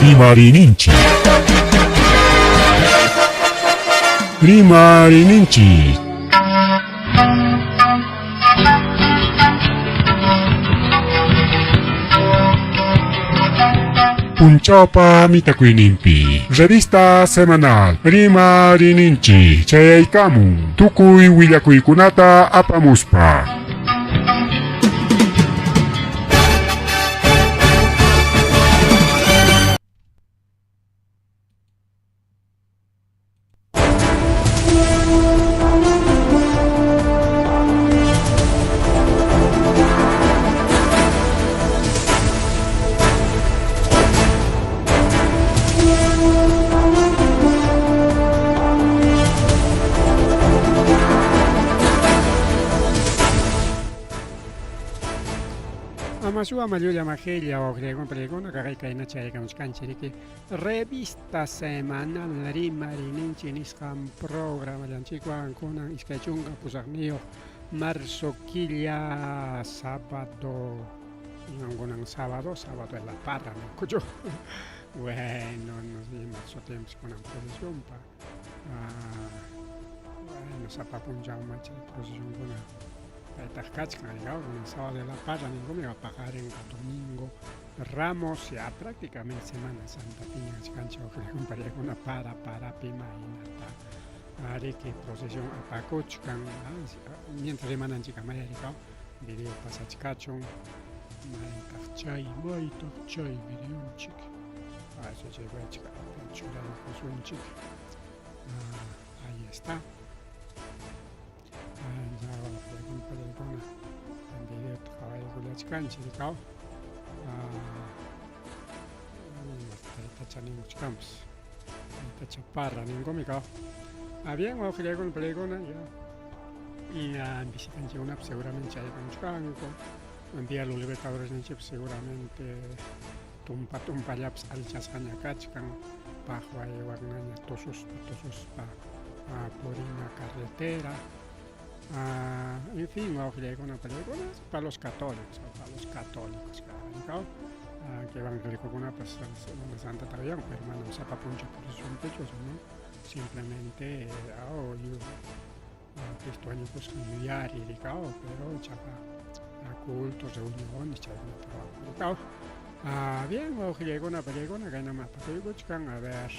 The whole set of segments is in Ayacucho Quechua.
Rimariyninchik. Rimariyninchik. Punchawpa mitakuyninpi revista semanal Rimariyninchik chayaykamun tukuy willakuykunata apamuspa. Amasua Mayulla Majella wawqillaykunapa panikuna kaqay kayna chayaykamuchkanchik riki revista semanal rimarininchik nisqan programallanchikwan kunan 28 marzo killa sábado iman kunan sábado sábado de la parra ninkuchu bueno no sé ima sutiyanpas kunan procesionpa bueno sapa punchawma chay procesionkuna kaytaq kachkan rikaw kunan sábado de la parra ninkumi paqarinqa domingo Ramos ya prácticamente Semana Santa piña kachkanchik wawqillaykunapariakuna para parapi mahinata ariki procesión apakuchkan mientras rimananchikkamaya rikaw video pasachkachun maytaq chay maytaq chay videonchik chay churaykusunchik ahí está wawqillaykunapariakuna videota qhawaykullachkanchik rikaw taytacha ninkuchkanpas taytacha parra ninkumi kaw bien wawqillaykuna pariakuna ya visitanchikkunapas seguramente chayaykamuchkanku Día de los Libertadores ninchikpas seguramente tumpa tumpallapas allichasqaña kachkan paqway waknaña tususpa tususpa purina carretera en fin wawqillaykuna pariakuna para los católicos para los católicos rikaw que evangélicokunapas Semana Santa taqyanku pero manam sapa punchaw procesionpichu sino simplemente Cristo wañukusqan yuyari rikaw pero ichaqa cultos reuniones chaykunata ruwanku rikaw bien wawqillaykuna pariaykuna kaynam apakuykuchkan a ver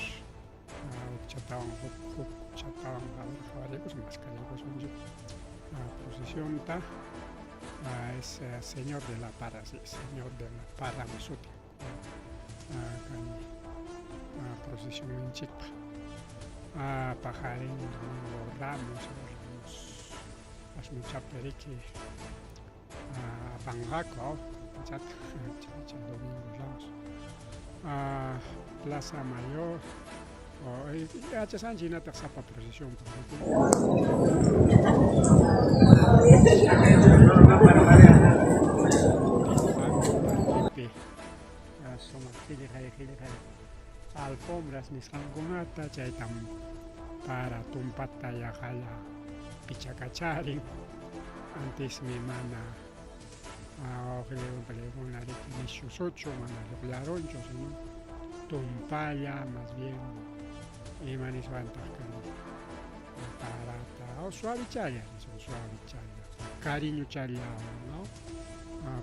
hukchatawan huk hukchatawan a ver qhawariykusun maskariykusunchik procesionta es Señor de la Parra sí Señor de la Parra sutin kay procesionninchikpa paqarin domingo Ramos Ramos asnuchapi riki apanqaku taytachata chay domingo Ramos Plaza Mayor yachasqanchik hinataq sapa procesionpa sumaq qillqay qillqay alfombras nisqankunata chaytam para tumpata yaqalla pichakacharin antismi mana wawqillaywan pariykuna riki nishusuchu mana lluqllarunchu sino tumpalla más bien ima niswantaq kay parata o suavichalla nisun suavichalla cariñochallawan no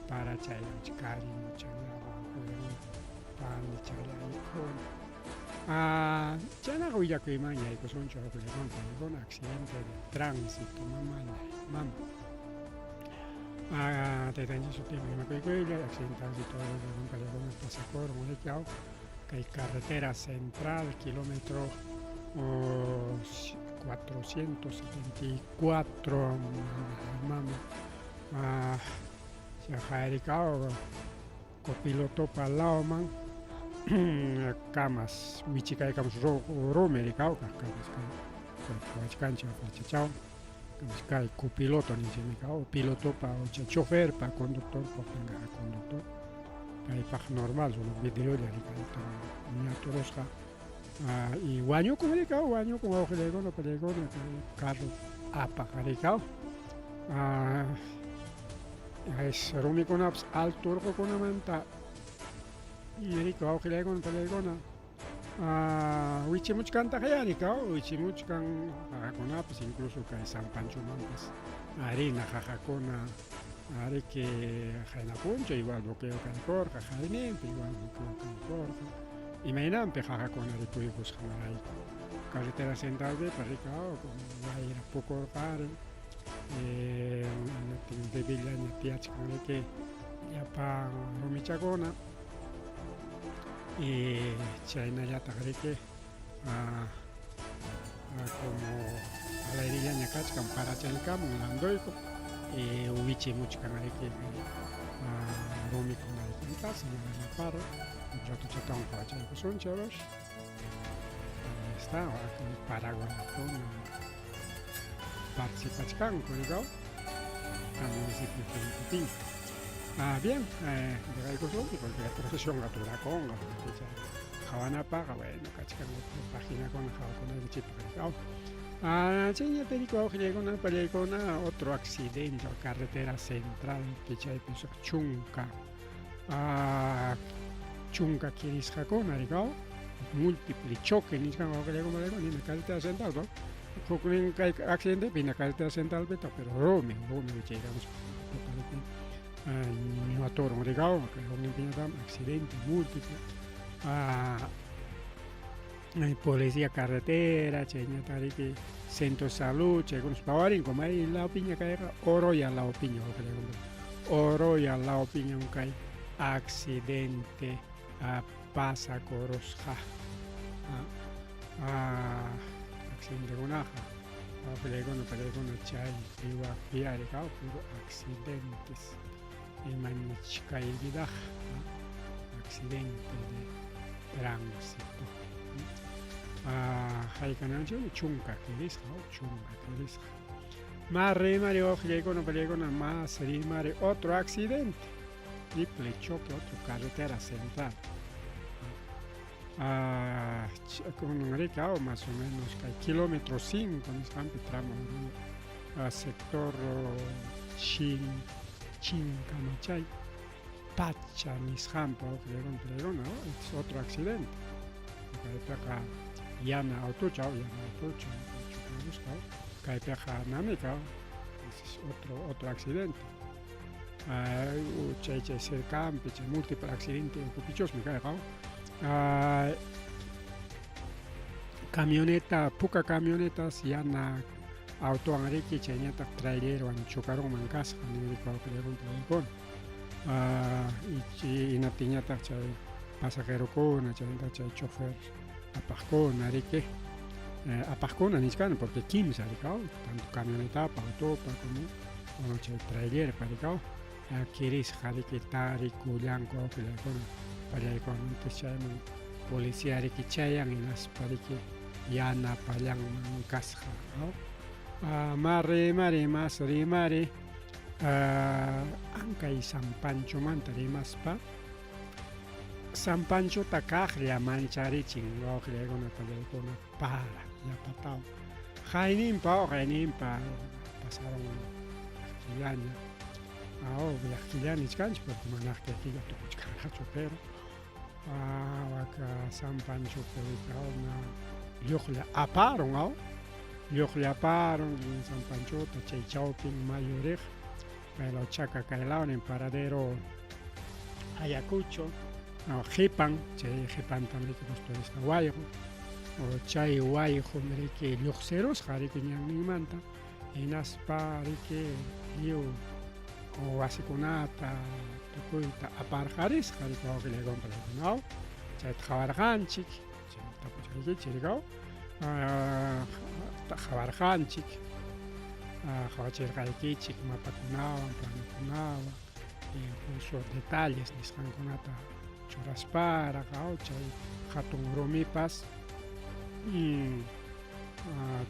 para chaywanchik cariñochallawan panichallaykuna chaynaqa willakuyman yaykusunchik wawqillaykuna pariykuna accidente de tránsito mamallay mama taytanchik sutiyman rimakuykuyllay accidente tránsito pariykuna pasakurun riki aw kay carretera central kilómetro 474 mama chajarikaw copilotopa lawman kamas wichikaykamus rumi rikaw kamas kay qhawachkanchik flechachaw kamas kay copiloto ninchikmi kaw pilotopa choferpa conductorpa conductor paypaq normal solo vidriolla rikayta ñaturusqa y wañukun rikaw wañukun wawqillaykuna pallaykuna kay carro apaq rikaw es rumikunapas alto urqukunamanta Riki wawqillaykuna pallaykuna wichimuchkantaqyá riki wichimuchkan qaqakunapas incluso kay San Panchomanpas harina qaqakuna riki qayna punchaw igual bloqueo kaykurqa qayninpi igual bloqueo kaykurqa imaynanpi qaqakuna rikuykusqanrayku carretera centralpipas riki wayra pukurqari debillaña tiyachkan riki llapa rumichakuna y chaynallataq riki como alayrillaña kachkan parachaykamun landuyku y wichimuchkan riki rumikuna riki señora Naparro un ratochatawan qawachaykusunchik a ver ahí está paraguayakuna participachkanku rikaw municipio Pin. Ah, bien, dejaykusunchik porque la procesionqa durakunqa qhawanapaqqa bueno kachkan paginakuna qhawakunaykichikpaq rikaw. Ah, chayñata riku wawqillaykuna pallaykuna otro accidente carretera central chaypi chunka chunka kirisqakuna rikaw múltiple choque nisqan wawqillaykuna pallaykuna nina carretera central no huknin kay accidente pina carretera central pita pero rumi rumi wichaykamusqa ñuaturun rikaw hukninpiñataqmi accidente múltiple policía carretera chayñataq riki centro de salud chaykunas pawarinku may lawpiña kayqa Oroya lawpiña wawqillaykuna Oroya lawpiñam kay accidente pasakurusqa accidentekunaqa wawqillaykuna pallaykuna chay piwapi ari puro accidentes imañachkaykidaqa accidente de tránsito haykananchikmi chunka kirisqa chunka kirisqa más rimari wawqillaykuna pallaykuna más rimari otro accidente triple choque otro carretera central kunan riki más o menos kay kilómetro 5 nisqanpi tramo sector Chinkamachay Pacha nisqanpa wawqillaykuna pallaykuna es otro accidente kaypiqa yana autocha yana autocha chocarusqa kaypiqa namika es otro otro accidente chay chay cercanpi chay múltiple accidente ukupichusmi kayqa camioneta puka camionetas yana autowan riki chayñataq trailerwan chocarunman kasqa ninriki wawqillaykuna pallaykuna hinaptinñataq chay pasajerokuna chaymanta chay chofer apaqkuna riki apaqkuna nichkani porque kimsa rikaw tanto camionetapa autopa como chay trailerpa rikaw kirisqa riki tarikullanku wawqillaykuna pallaykuna entonces chayman policía riki chayan hinaspa riki yanapallanman kasqa ma rimari mas rimari ankay San Panchomanta rimaspa San Panchota kaqlla mancharichin wawqillaykuna pallaykuna para yapatawan qayninpa qayninpa pasaron killaña killa nichkanchik porque manaraq kay killa tukuchkanraqchu pero waka San Panchopi lluqlla aparun lluqlla aparun San Panchota chay chawpin mayu riq kaylaw chaka kaylawnin paradero Ayacucho qhipan chay qhipantam riki justo wayqu chay wayqum riki lluqsirusqa riki ñanninmanta hinaspa riki lliw wasikunata tukuyta aparqarisqa riki wawqillaykuna pallaykuna chayta qhawarqanchik chayta tapuchkaykichik rikaw qhawarqanchik qhawachirqaykichik mapakunawan planokunawan incluso detalles nisqankunata churasparaq chay hatun rumipas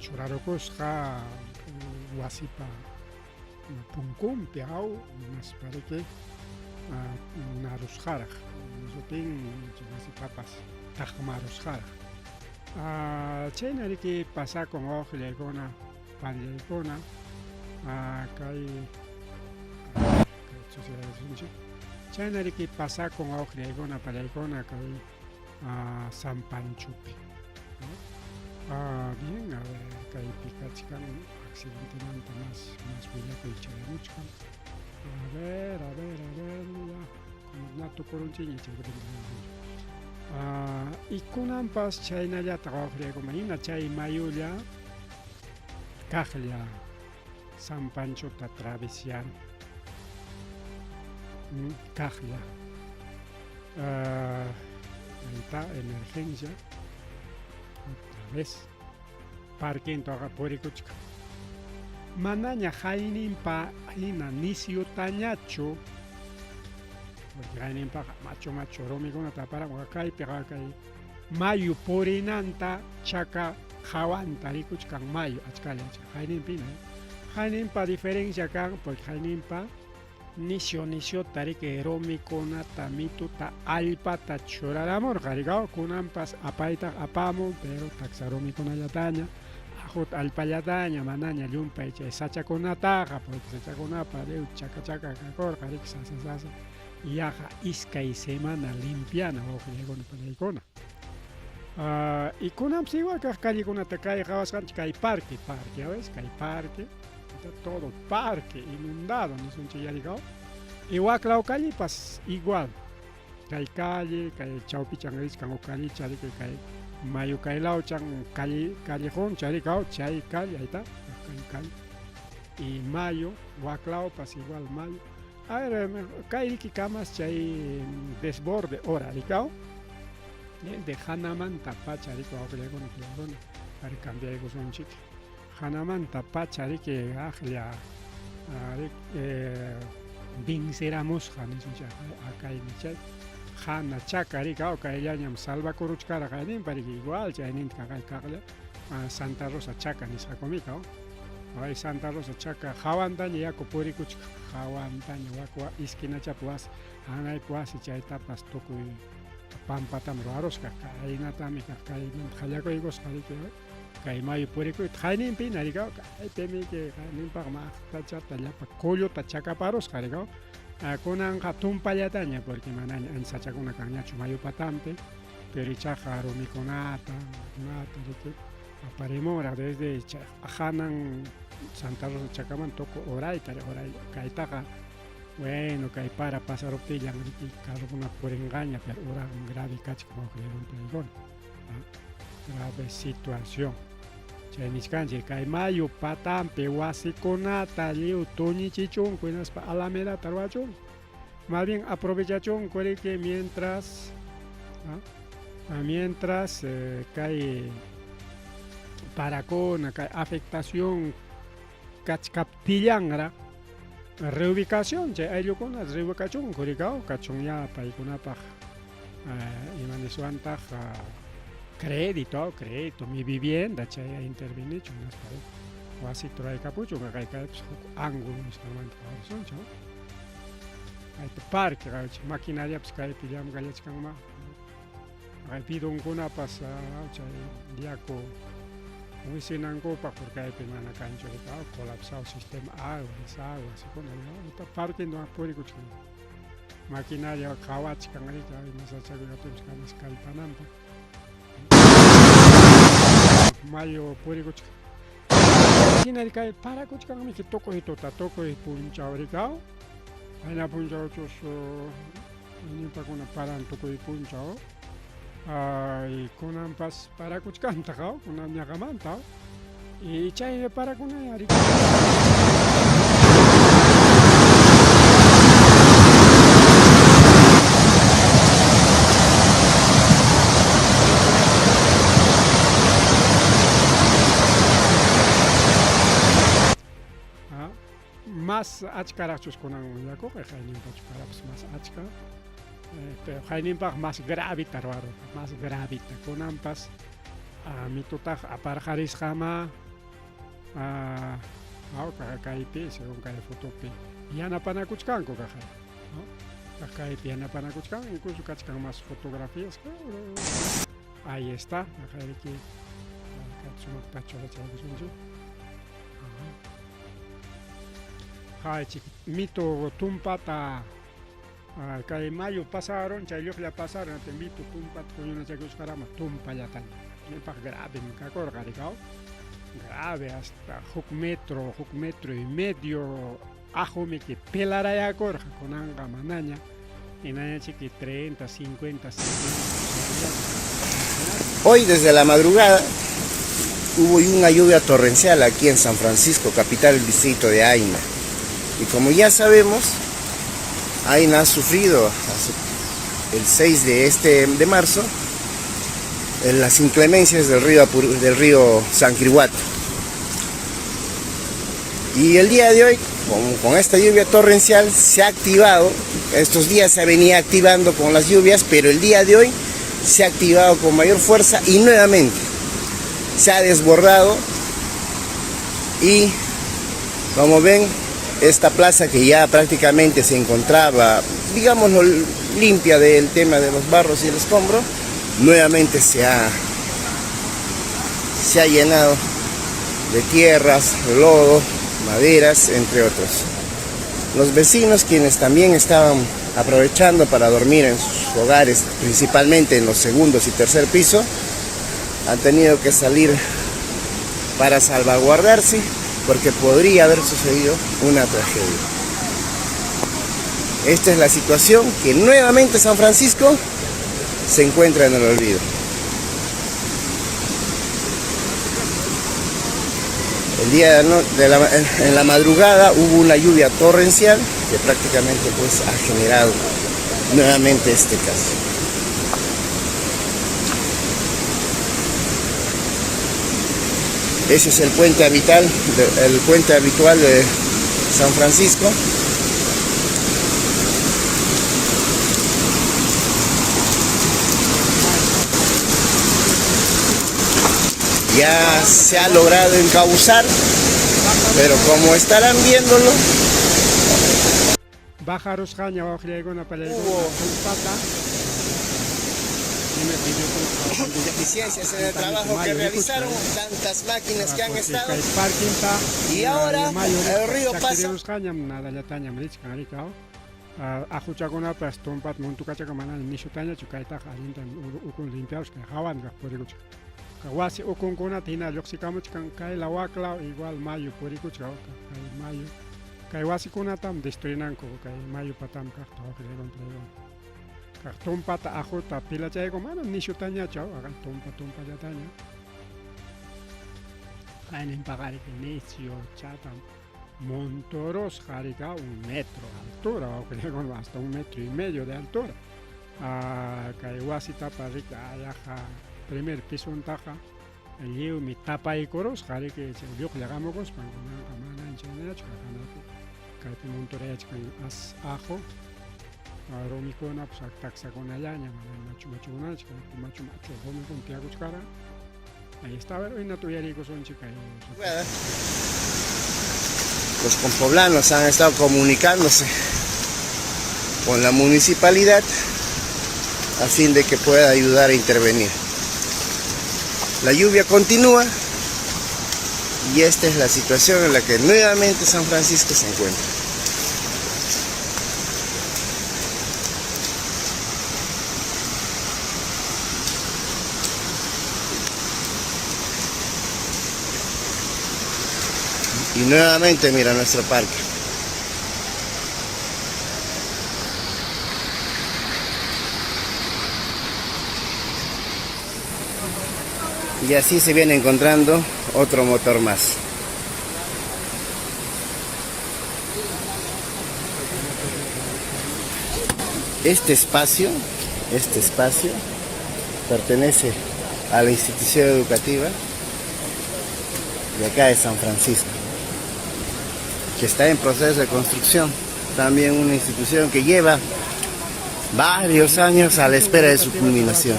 churarukusqa wasipa punkunpi aw hinaspa riki narusqaraq sutin chay wasipapas taqmarusqaraq chayna riki pasakun wawqillaykuna panllaykuna kay chik Chayna riki pasakun wawqillaykuna pallaykuna kay San Panchopi. Bien, a ver, kaypi kachkan accidentemanta más más willakuy chayamuchkan. A ver, a ver, a ver, ya, como na tukurunchikña chaypi. Y kunanpas chaynallataq wawqillaykuna hina chay mayulla kaqlla San Panchota atravesian kaqlla. Ahí está, emergencia. Otra vez. Parquintoqa purikuchkan. Manaña hayninpa hina nisyutañachu, porque hayninpaqa machu machu rumikunata aparamun kaypiqa kay mayu purinanta chaka qhawanta rikuchkan mayu achkalla achka hayninpina. Hayninpa diferencia kan porque hayninpa nisyu nisyuta riki rumikunata mituta allpata churaramurqa rikaw kunanpas apaytaq apamun pero taksa rumikunallataña ajuta allpallataña manaña llumpay chay sachakunataqa porque sachakunapa lliw chaka chaka kakurqa riki sasa sasa yaqa iskay semana limpiana wawqillaykuna panaykuna. Y kunanpas igual kaq callekunata kay qawasqanchik kay parque, parque, ya ves, kay parque, todo parque inundado nisunchik yarikaw. Y waklaw callepas igual, kay calle, kay chawpichan richkan huk callecha riki kay mayu kaylawchan calle callejoncha rikaw chay calle, ahí está, kay calle. Y mayu, waklawpas igual mayu. A ver, kay riki kamas chay desborde hora rikaw. De hanamanta pacha riki wawqillaykuna panaykuna ari cambiaykusunchik. Hanamanta pacha riki aqlla vinceramusqa nisunchik akaymi chay hana chaka rikaw kayllañam salvakuruchkaraq hayninpa riki igual chayninta kaqay kaqlla Santa Rosa chaka nisqakumikaw. Ay Santa Rosa chaka hawantaña yaku purikuchkan hawantaña wak esquinachapi wasi hanaypi wasi chaytapas tukuy pampatam ruwarusqa kaynatami kaq kaymanta qallakuykusqa riki kay mayu purikuyta hayninpina rikaw kaypimi hayninpaq maqtachata llapa kulluta chakaparusqa rikaw kunanqa tumpallataña porque manaña ancha sachakuna kanñachu mayu patanpi pero ichaqa rumikunata kunata riki aparimunraq desde hanan Santa Rosa chakaman tukuy urayta uray kaytaqa bueno kay para pasaruptillan riki carrokuna purinqaña pero uran grave kachkan wawqillaykuna grave situación. Chay nichkanchik kay mayu patanpi wasikunata lliw tuñichichunku hinaspa alamedata ruwachunku. Más bien aprovechachunku riki mientras mientras kay parakuna kay afectación kachkaptillanraq reubicación chay ayllukuna reubicachunku rikaw kachun ya paykunapaq ima niswantaq crédito crédito mi vivienda chay intervinichun nispa wasita ruraykapuchun kay kaypas huk ángulo nisqanmanta qhawarisunchik. Kayta parque qawachik maquinariapas kaypi llamkallachkanma kay bidonkunapas chay yaku wisinankupaq porque kaypi mana kanchu rikaw colapsado sistema agua desagua wasikuna parque purikuchkan maquinaria qhawachkan riki ima sachakuy kaptinpas kamas kallpananpaq mayu purikuchkan. Hina kay parakuchkanmiki tukuy tuta tukuy punchaw rikaw qayna punchawchus ñimpakuna paran tukuy punchaw ay kunanpas parakuchkantaq kunan ñaqamanta y chay parakuna riki más achkaraqchus kunan yakuqa hayninpachu parapas más achka pero hayninpaq más gravita ruwarurqa más gravita kunanpas mitutaqa aparqarisqama kaypi según kay fotopi yanapanakuchkanku kaqay kaypi yanapanakuchkan incluso kachkan más fotografías ahí está riki sumaqta churachaykusunchik. Qhawaychik mitu tumpata Kay mayu pasaron, chay lluqlla pasaron, te invito tumpata huñunachakusqarama tumpallataña. Ñupaq gravem kakurqa rikaw. Grave hasta huk metro y medio aqumiki pelarayakurqa kunanqa manaña. Hinañachiki 30, 50 centímetros. Hoy desde la madrugada hubo una lluvia torrencial aquí en San Francisco, capital del distrito de Ayna. Y como ya sabemos, Ayna ha sufrido el 6 de marzo en las inclemencias del río Sanquirhuato. Y el día de hoy, con esta lluvia torrencial, se ha activado. Estos días se venía activando con las lluvias, pero el día de hoy se ha activado con mayor fuerza y nuevamente se ha desbordado. Y como ven, esta plaza que ya prácticamente se encontraba, digámoslo, limpia del tema de los barros y el escombro, nuevamente se ha llenado de tierras, lodo, maderas, entre otros. Los vecinos, quienes también estaban aprovechando para dormir en sus hogares, principalmente en los segundos y tercer piso, han tenido que salir para salvaguardarse porque podría haber sucedido una tragedia. Esta es la situación que nuevamente San Francisco se encuentra en el olvido. El día de, no, de la, en la madrugada hubo una lluvia torrencial que prácticamente, pues, ha generado nuevamente este caso. Ese es el puente habitual de San Francisco. Ya se ha logrado encauzar, pero como estarán viéndolo, Bajarusqaña wawqillaykuna pallaykuna hubo tumpata. deficiencias en el trabajo que realizaron, tantas máquinas que han estado. Kay parkinta Y ahora el río pasa. Chakirirusqañam nadallatañam richkan rikaw. Aquchakunapas tumpata muntukachaqa mana nishutañachu kaytaqa allintam ukun limpiarushka hawan kaq purikuchkan. Wasi ukunkunata hina lluqsikamuchkan kay law wak law igual mayu purikuchkan kay mayu. Kay wasikunatam destruinanku kay mayu patam kaqta wawqillaykuna. Kaq tumpata aquta pilachayku manam nishutañachu tumpa tumpallataña. Qayninpaqa riki nisyu chatam montorosqa rika un metro altura wawqillaykuna, hasta un metro y medio de altura. Kay wasitapa riki ayaqa primer pisuntaqa lliwmi tapaykurusqa riki chay lluqlla hamukuspan kunanqa mana chaynachu hanaqpi kaypi montorayachkan as ajo rumikunapas taksakunallaña mana machu machukunachu kaypi machu machu rumikuna tiyakuchkara. Ahí está, a ver, uynata uyariykusunchik kay. Los compoblanos han estado comunicándose con la municipalidad a fin de que pueda ayudar a intervenir. La lluvia continúa y esta es la situación en la que nuevamente San Francisco se encuentra. Y nuevamente mira nuestro parque. Y así se viene encontrando otro motor más. Este espacio pertenece a la institución educativa de acá de San Francisco, que está en proceso de construcción. También una institución que lleva varios años a la espera de su culminación.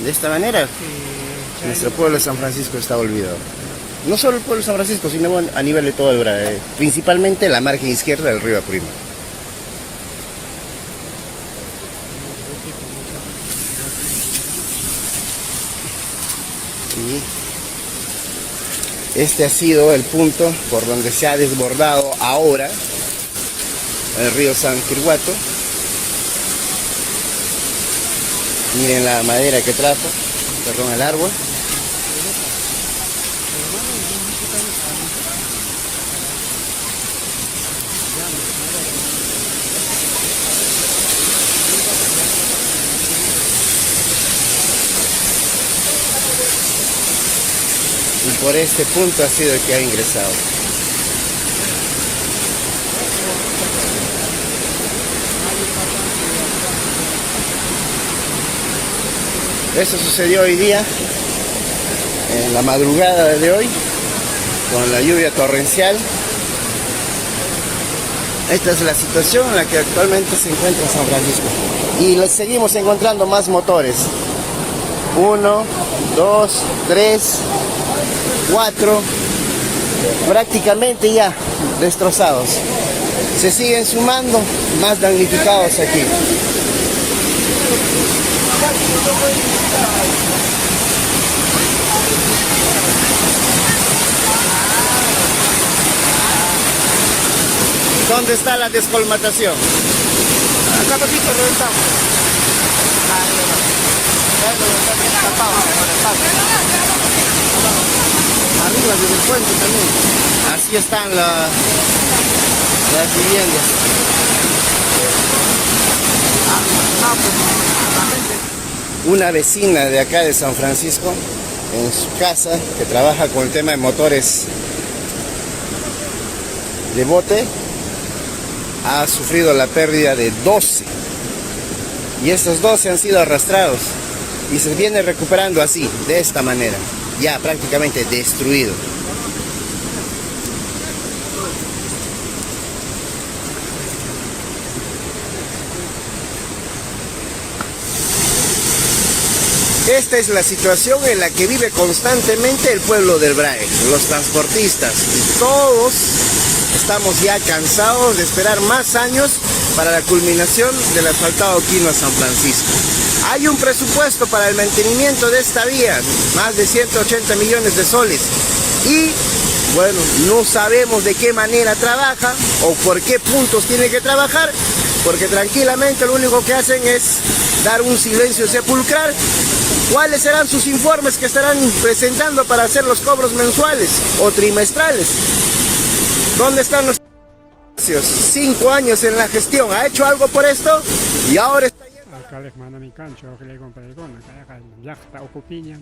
De esta manera, nuestro pueblo de San Francisco está olvidado. No solo el pueblo de San Francisco, sino a nivel de todo el Brasil, principalmente la margen izquierda del río Apurímac. Y este ha sido el punto por donde se ha desbordado ahora el río San Quirguato. Miren la madera que trajo, perdón, el árbol. Y por este punto ha sido el que ha ingresado. Eso sucedió hoy día, en la madrugada de hoy, con la lluvia torrencial. Esta es la situación en la que actualmente se encuentra San Francisco. Y le seguimos encontrando más motores. 1, 2, 3, 4, prácticamente ya destrozados. Se siguen sumando más damnificados aquí. ¿Dónde está la descolmatación? Acá poquito reventamos. Arriba desde el puente también. Así están las viviendas. Una vecina de acá de San Francisco, en su casa, que trabaja con el tema de motores de bote, ha sufrido la pérdida de 12. Y estos 12 han sido arrastrados y se viene recuperando así, de esta manera, ya prácticamente destruido. Esta es la situación en la que vive constantemente el pueblo del Brae, los transportistas, y todos estamos ya cansados de esperar más años para la culminación del asfaltado Quino a San Francisco. Hay un presupuesto para el mantenimiento de esta vía, más de 180 millones de soles, y bueno, no sabemos de qué manera trabaja o por qué puntos tiene que trabajar, porque tranquilamente lo único que hacen es dar un silencio sepulcral. ¿Cuáles serán sus informes que estarán presentando para hacer los cobros mensuales o trimestrales? ¿Dónde están los precios? 5 años en la gestión, ¿ha hecho algo por esto? Y ahora está yendo. Alcalde manami kanchu, llaqta ukupiña.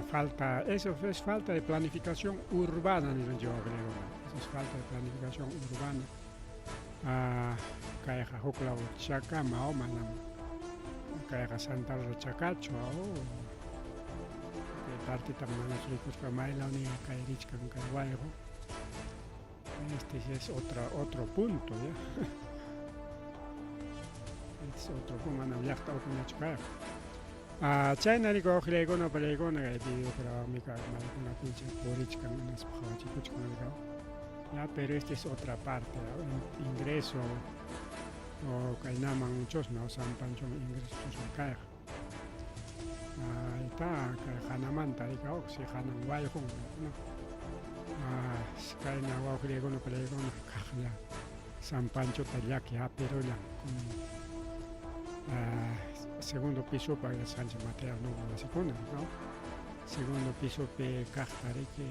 Falta, eso es falta de planificación urbana, yo creo. Eso es falta de planificación urbana. Kayqa huk law chakama o manam kayqa Santa Rosa chakachu o kay partita mana rikuspa maylawnin kay richkan kay wayqu. Este es otro punto, ¿ya? Este es otro punto, manam llaqta ukuñachu kayqa. Chayna riku wawqillaykuna parillaykuna kay video grabamika maykuna pincha purichkan hinaspa qhawachikuchkan rikaw. Ya, pero esta es otra parte, ¿no? Ingreso o kaynaman chusma o San Panchoman ingreso chusma kayqa. Ahí está, kay hanamanta rikaw, si hanan wayqun, ¿no? Kayna wawqillaykuna parillaykuna kaqlla San Panchota llaki hapirullan con segundo piso para Sánchez Mateo no wasikuna, ¿no? Segundo piso pe kaqta riki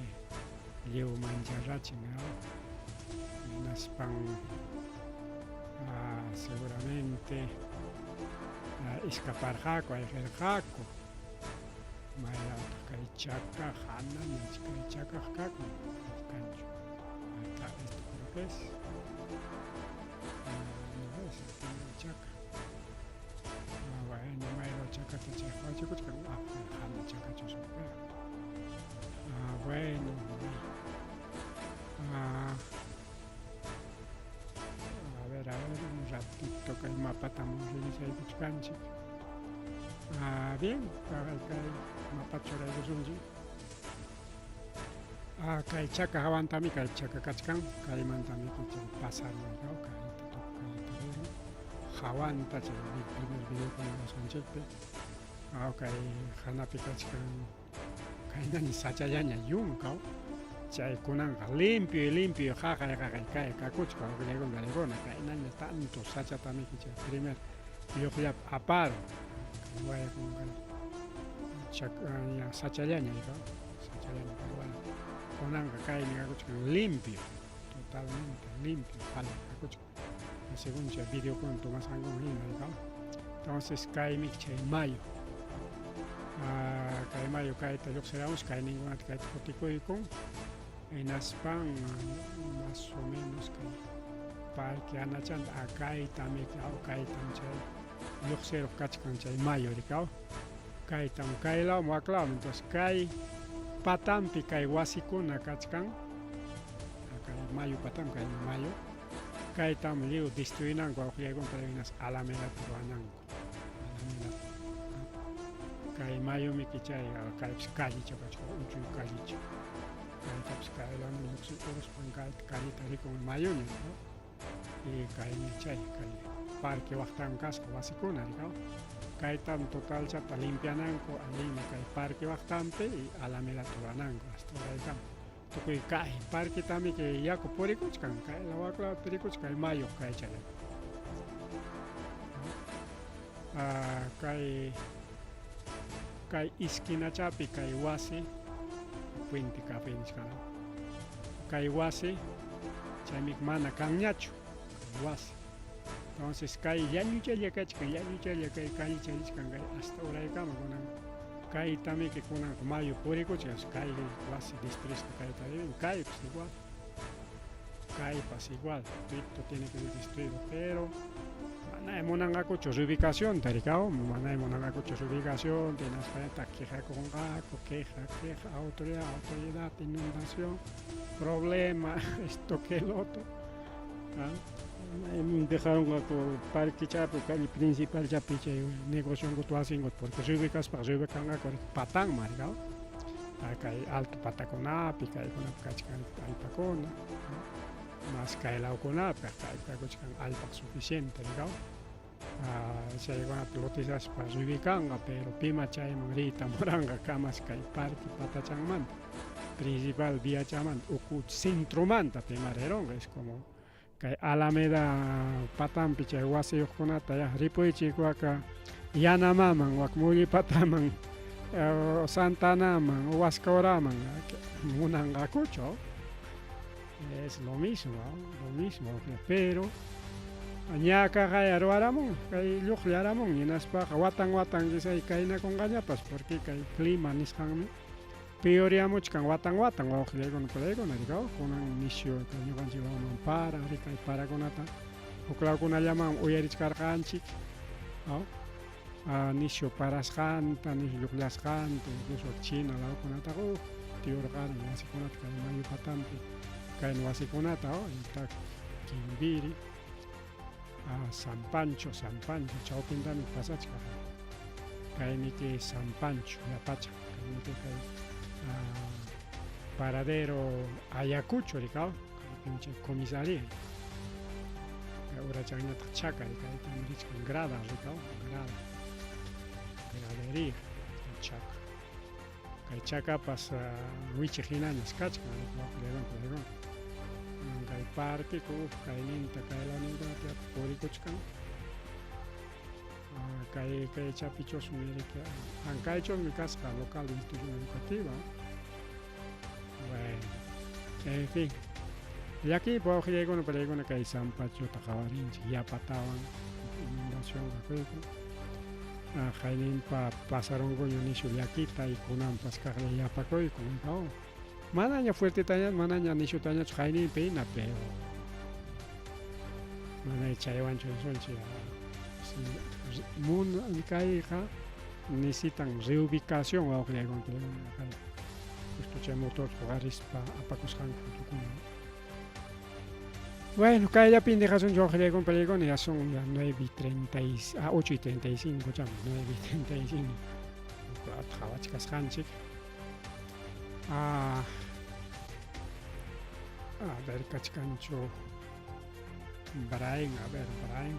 lliw mancharrachin, ¿no? Hinaspan seguramente escaparqaku, ayqirqaku. Maylawtaq kay chaka hanaña kay chakaq kakun kanchu. Ahí está, esto creo que es. No es chaka. Bueno, maylaw chakata chay qhawachikuchkan, hana chakachu bueno, a ver, un ratito kay mapata revisaykuchkanchik. Bien, kay mapata churaykusunchik. Kay chaka hawantami kay chaka kachkan, kaymantami chay pasarun kayta kayta rin. Hawanta chay primer video ruwasqanchikpi. Kay hanapi kachkan kaynani sachallaña yunka. Chay kunanqa limpio y limpio qaqay qaqay kay kakuchka wawqillaykuna panaykuna kaynaña tanto sachatamiki chay primer lluqllapi aparun wayakun kay sachallaña sachallaña pero bueno kunanqa kaymi kakuchkan limpio totalmente limpio qhali kakuchkan según chay videokuna tomasqankuman hina entonces kaymi chay mayo kay mayo kayta lluqsiramus kayninkunata kayta kutikuykun hinaspan más o menos kay parque anachanta kaytami kaytam chay lluqsiruq kachkan chay mayo rikaw kaytam kaylawman waklawman entonces kay patampi kay wasikuna kachkan kay mayu patampi kay mayu kaytam lliw destruinanku wawqillaykuna hinas alamedata ruwananku alamedata kay mayumiki chay kaypis callecha kachkan uchuy callecha kaytapas kaylawman lluqsirquruspan kayta calleta rikun mayuña y kaymi chay kay parque waqtan kasqa wasikuna rikaw kaytam totalchata limpiananku allinmi kay parque waqtanpi y alamedata ruwananku hasta uraykama tukuy kay parquetamiki yaku purikuchkan kaylaw waklawpi rikuchkan mayu kaychallan kay kay esquinachapi kay wasi Puente Café nisqan kay wasi chaymi mana kanñachu kay wasi entonces kay llañuchalla kachkan llañuchalla kay callecha richkan kay hasta uraykama kunan kaytamiki kunanqa mayu purikuchkan kay wasi destruisqa kayta rin kaypas igual kaypas igual todo tiene que ser destruido pero manay munanqakuchu reubicacionta rikaw manay munanqakuchu reubicacionta hinaspa quejakunqaku queja queja autoridad autoridad inundación problema esto que el otro dejaronqaku parquechapi calle principalchapi chay negocionkuta wasinkuta porque reubicaspaqa reubicanqaku patanman rikaw kay alto patakunapi kaykunapi kachkan allpakuna mas kaylawkunapi kaykuchkan allpa suficiente rikaw chaykunapi lotizaspa reubicanqa pero pima chayman riyta munanqa kamas kay parque patachanmanta principal viachamanta uku centromanta pima rironqa es como kay Alameda patampi chay wasiyuqkunata ya ripuychik waka Yanamaman wak Mullipataman Santanaman Huascauraman munanqakuchu es lo mismo pero ñaqaqaya ruwaramun kay lluqllaramun hinaspaqa watan watan quizá kaynakunqañapas porque kay clima nisqanmi peoryamuchkan watan watan wawqillaykuna panaykuna rikaw kunan nisyu kay ñuqanchik lawman para kay parakunata huklawkunallaman uyarichkarqanchik nisyu parasqanta nisyu lluqllasqanta incluso China lawkunataqa tiyurqarin wasikunata kay mayu patampi kayna wasikunata Kimbiri San Pancho San Pancho chawpintami pasachkan kaymiki San Pancho yapacha kaymiki kay paradero Ayacucho rikaw kaypim comisaría kay urachanñataq chaka kaytam richkan grada rikaw grada gradería chaka kay chakapas wichiq hinañas kachkan kay parque kayninta kaylawninkunata purikuchkan kay kaychapichusmi riki Ancaychusmi kasqa local de institución educativa bueno en fin llakiypaq wawqillaykuna panaykuna kay San Panchota qawarinchik yapatawan inundación kakuykun qayninpa pasarunkuña nishu llakita y kunanpas kaqlla yapakuykun manaña fuertetaña manaña nishutañachu qayninpi hina pero mana chaywanchu risunchik kayqa necesitan reubicación wawqillaykuna justo chay motor huqarispa apakusqanku fotukuna. Bueno, kayllapin dejasunchik wawqillaykuna panaykuna ya son ya 9 y 30 8:35 chamo 9:35 qhawachkasqanchik a ver kachkanchu Brian, a ver Brian,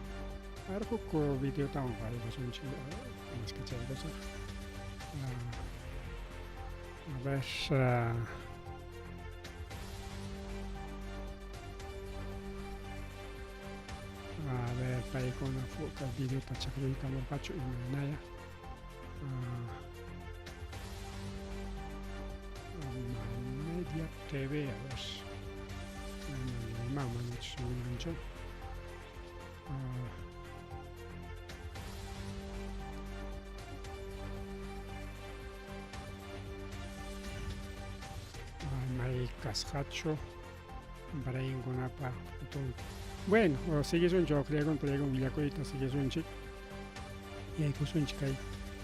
a ver huk videotawan qhawarisunchik maskachaykusaq a ver. paykuna kay videota chaqllaykamurqachu imaynaya. Media TV, a ver. Mama, manachus munanchu. May kasqachu Brainkunapa foton. Bueno, siguisunchik wawqillaykuna palaykuna willakuyta siguisunchik. Yaykusunchik kay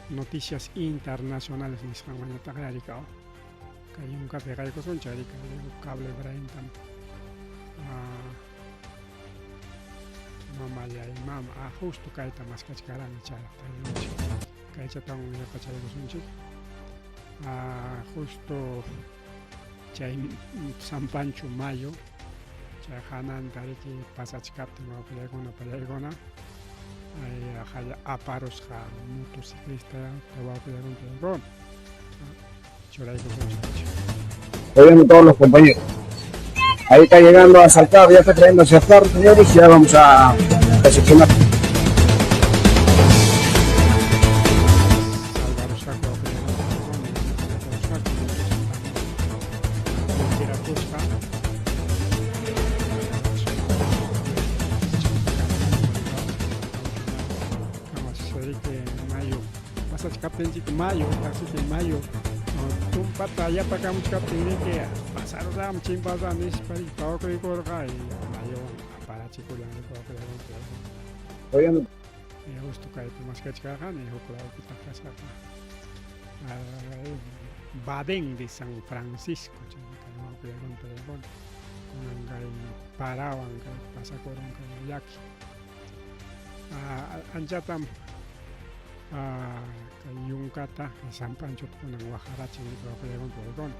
noticias internacionales nisqanmanñataq arikaw. Kay yunkapi qaykusunchik ari kay cable Braintam. Mamallay mama, justo kayta maskachkarani chayraq tarirunchik. Kaychatawan yapachaykusunchik. Justo chay San Pancho Mayo, chay hananta riki pasachkaptin wawqillaykuna pallaykuna ay aparusqa motociclista wawqillaykuna pallaykuna churaykusunchik. Viendo todos los compañeros. Ahí está llegando a saltar, ya está trayendo hacia el señores, ya vamos a recepcionar. Salvarusqaku wawqillaykuna pallaykuna riki mayo pasachkaptinchik mayo, así que mayo tumpata yapakamuchkaptin riki pasarusam chimpasam nispa pawakuykurqa y mayowan aparachikullan wawqillaykuna. Justo kaypi maskachkarqani huk lawpitaq kasqaqa. Badén de San Francisco chay kay wawqillaykuna pallaykuna kunan kay parawan kay pasakurun kay llaki. Anchatam kay yunkata kay San Panchota kunan waqarachin wawqillaykuna pallaykuna.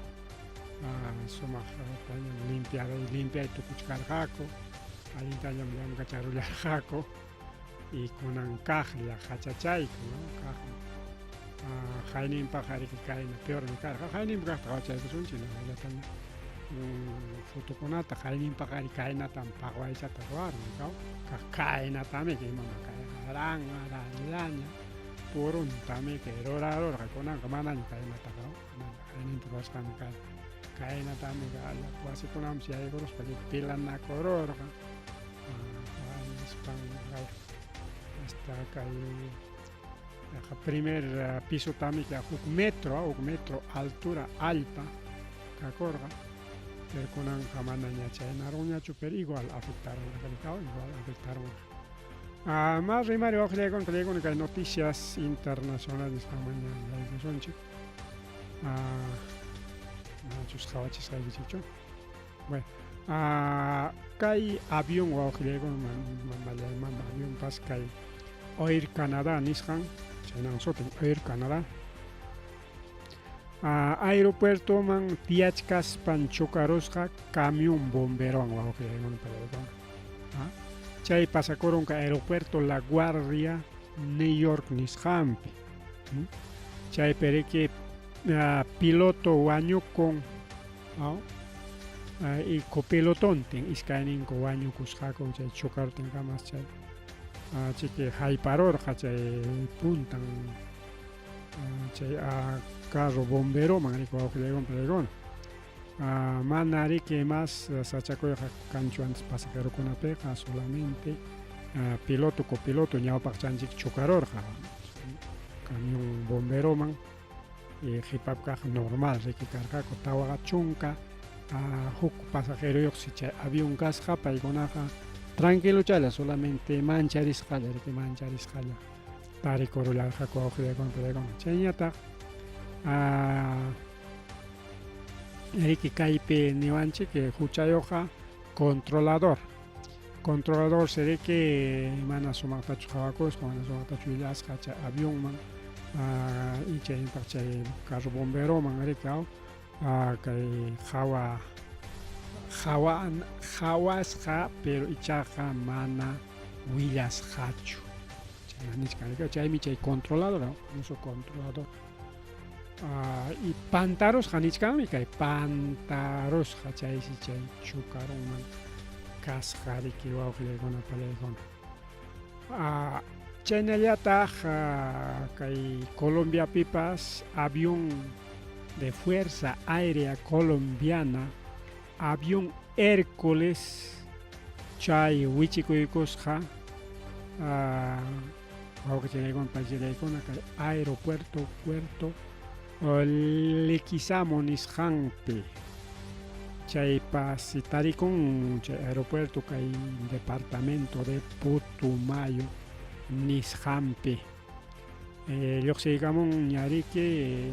Sumaq tañam limpiay tukuchkarqaku, allintañam llamkacharullarqaku y kunan kaqlla hachachayku, ¿no? Kaqlla. Hayninpaq riki kayna peormi karqa. Hayninpaq kaqta qawachaykusunchik llataña fotokunata hayninpaq ari kaynatam paqwaychata ruwarun kaw kaq kaynatami imama kayqa ranrallaña puruntami kay rurarurqa kunanqa manaña kaynataqa manaña hayninpa ruwasqanmi karqa kaynatami wasikunamanpas yaykuruspa pilanakururqa nispan hasta kay primer pisotami huk metro altura allpa kakurqa pero kunanqa manaña chaynarunñachu pero igual afectaron igual afectaron. Más rimari wawqillaykuna pallaykuna kay noticias internacionales nisqanmanña yaykusunchik. Manachus qhawachisqaykichikchu. Bueno, kay avión wawqillaykuna mamallay mama avionpas kay Air Canada nisqan chaynan sutin Air Canada. Aeropuertoman tiyachkaspan chocarusqa camión bomberowan wawqillaykuna pallaykuna. Chay pasakurun kay aeropuerto La Guardia, New York nisqanpi. Chaypi riki piloto wañukun y copilotontin iskayninku wañukusqaku chay chocartinkamas chay chiki hayparurqa chay puntan chay carro bomberoman riki wawqillaykuna pallaykuna. Mana riki mas sachakuyqa kanchu antes pasajerokunapiqa solamente piloto copiloto ñawpaqchanchik chocarurqa camión bomberoman y qhipapi kaq normal riki karqaku 40 huk pasajeroyuqsi chay avión kasqa paykunaqa tranquilochalla solamente mancharisqalla riki mancharisqalla tarikurullarqaku wawqillaykuna pallaykuna. Chayñataq riki kaypi niwanchik huchayuqqa controlador. Controlador riki mana sumaqtachu qhawakusqa, mana sumaqtachu willasqa chay avionman y chaypaq chay carro bomberoman riki kay qhawasqa pero ichaqa mana willasqachu. Chayna nichkan chaymi chay controlador, famoso controlador. Y pantarusqa nichkanmi kay pantarusqa chaysi chay chukarunman kasqa riki wawqillaykuna pallaykuna. Chaynallataq kay Colombiapipas avión de Fuerza Aérea Colombiana, avión Hércules chay wichikuykusqa wawqichalaykuna paychalaykuna kay aeropuerto Puerto Leguizamo nisqanpi chaypas tarikun chay aeropuerto kay departamento de Putumayo nisqanpi. Lluqsiykamun ñariki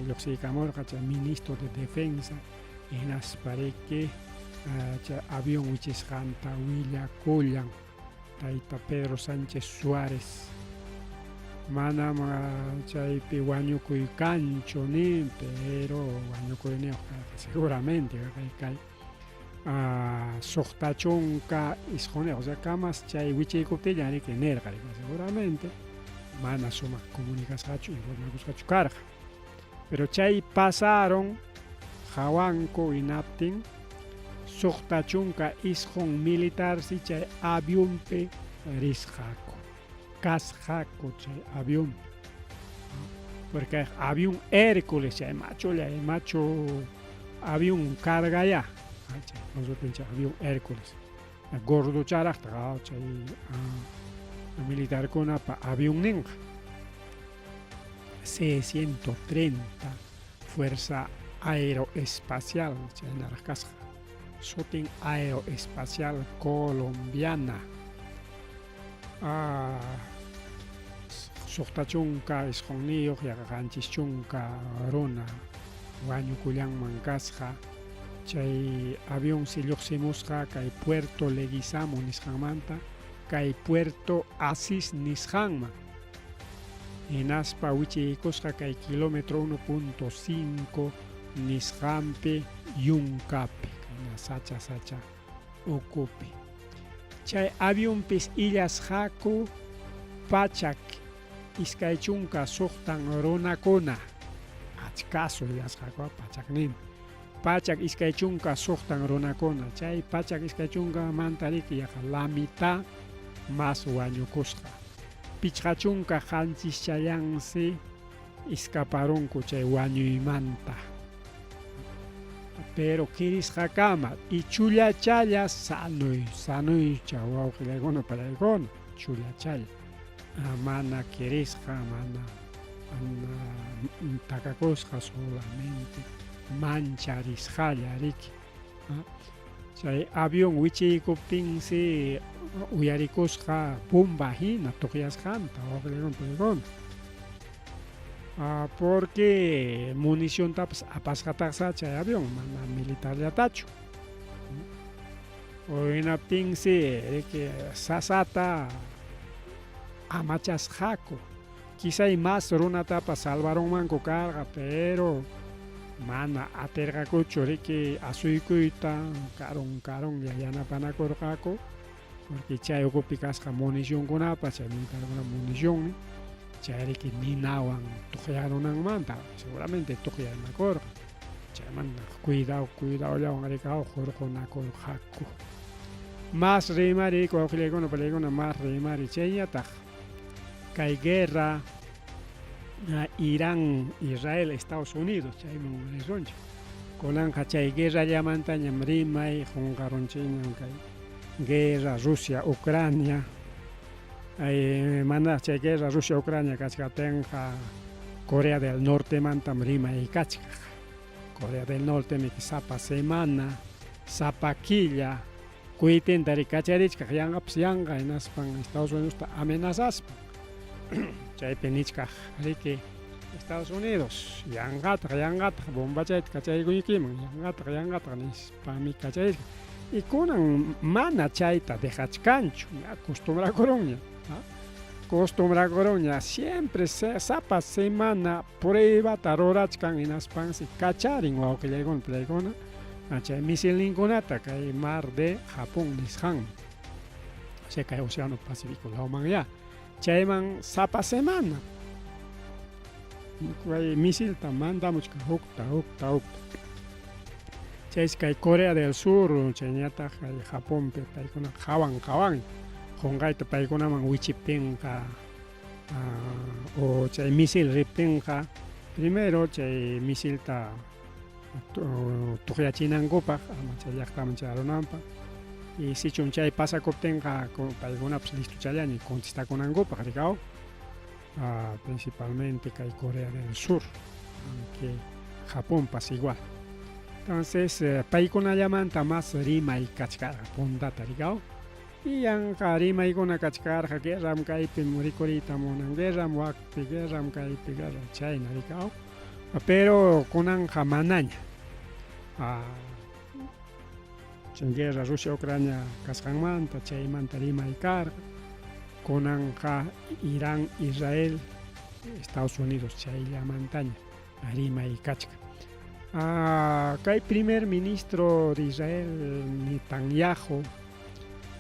lluqsiykamurqa chay ministro de defensa hinaspariki chay avión wichisqanta willakullan tayta Pedro Sánchez Suárez. Manam chaypi wañukuy kanchu nin, pero wañukuyniyuq karqa seguramente kay 69 o sea kamas chay wichiykuptillan riki nirqa seguramente mana sumaq comunicasqachu informakusqachu karqa. Pero chay pasaron hawanku hinaptin 69 militarsi chay avionpi risqaku, kasqaku chay avión. Porque avión Hércules chay machulla machu avión carga ya. Chay avión Hércules. Gordocharaqta chay militarkunapa avión ninqa. C-130 Fuerza Aeroespacial chaynaraq kasqa. Sutin Aeroespacial Colombiana. 69 yaqa 70 runa wañukullanman kasqa. Chay avión si lluqsimusqa kay Puerto Leguizamo nisqanmanta kay Puerto Asís nisqanman. Hinaspa wichiykusqa kay kilómetro 1.5 nisqanpi yunkapi, kayna sacha sacha ukupi. Chay avionpis illasqaku 126 runakuna. Achkasu illasqaku pachaknin. 126 runakuna. Chay 120 manta riki yaqa la mitad más wañukusqa. 57 challansi escaparunku chay wañuymanta. Pero kirisqakama y chullachalla sanuy, sanuycha wawqillaykuna panaykuna, chullachalla. Mana kirisqa, mana takakusqa solamente mancharisqalla riki. Chay avión wichiykuptinsi uyarikusqa bomba hina tuqyasqanta wawqillaykuna panaykuna. Porque municiontapas apasqataqsa chay avión, mana militarllatachu. Hinaptinsi riki sasata amachasqaku. Quizá más runatapas salvarunmanku karqa, pero mana atirqakuchu riki asuykuyta, karun karunlla yanapanakurqaku, porque chay ukupi kasqa municionkunapas, chay militarkuna municionmi, chay riki ninawan tuqyarunanmanta, seguramente tuqyanakurqa. Chaymanta cuidado, cuidadollawan riki hurqunakurqaku. Más rimari wawqillaykuna panaykuna más rimari chayñataq kay guerra Irán, Israel, Estados Unidos chayman risunchik. Kunanqa chay guerrallamantañam rimay qunqarunchikñam kay guerra Rusia, Ucrania. Mana chay guerra Rusia, Ucrania kachkaptinqa Corea del Nortemantam rimay kachkaq. Corea del Norte sapa semana, sapa killa cohetenta kacharichkaq yanqapas yanqa hinaspan Estados Unidosta amenazaspa. Chaypi nichkaq riki Estados Unidos yanqataq yanqataq bombachayta kachaykuykiman yanqataq yanqataq nispami kacharichkaq. Y kunan mana chayta dejachkanchu, ya acostumbrakurunña. Acostumbrakurunña siempre sapa semana pruebata rurachkan hinaspansi kacharin wawqillaykuna panaykuna chay misilninkunata kay mar de Japón nisqanman. O sea kay Océano Pacífico lawman ya. Chayman sapa semana kay misilta mandamuchkan hukta hukta hukta. Chaysi kay Corea del Sur chayñataq kay Japonpi paykuna qawan qawan. Qunqayta paykunaman wichiptinqa o chay misil riptinqa primero chay misilta tuqyachinankupaq ama chay llaqtaman chayarunanpaq y sichum chay pasakuptinqa paykunapas listochallaña contestakunankupaq rikaw principalmente kay Corea del Sur aunque Japonpas igual entonces paykunallamanta más rimay kachkarqa puntata rikaw y yanqa rimaykuna kachkarqa guerram kaypim rikuriyta munan guerram wakpi guerram kaypi guerra chayna rikaw pero kunanqa manaña chay guerra Rusia Ucrania kasqanmanta chaymanta rimay karqa kunanqa Irán Israel Estados Unidos chayllamantaña rimay kachkan. Kay primer ministro de Israel Netanyahu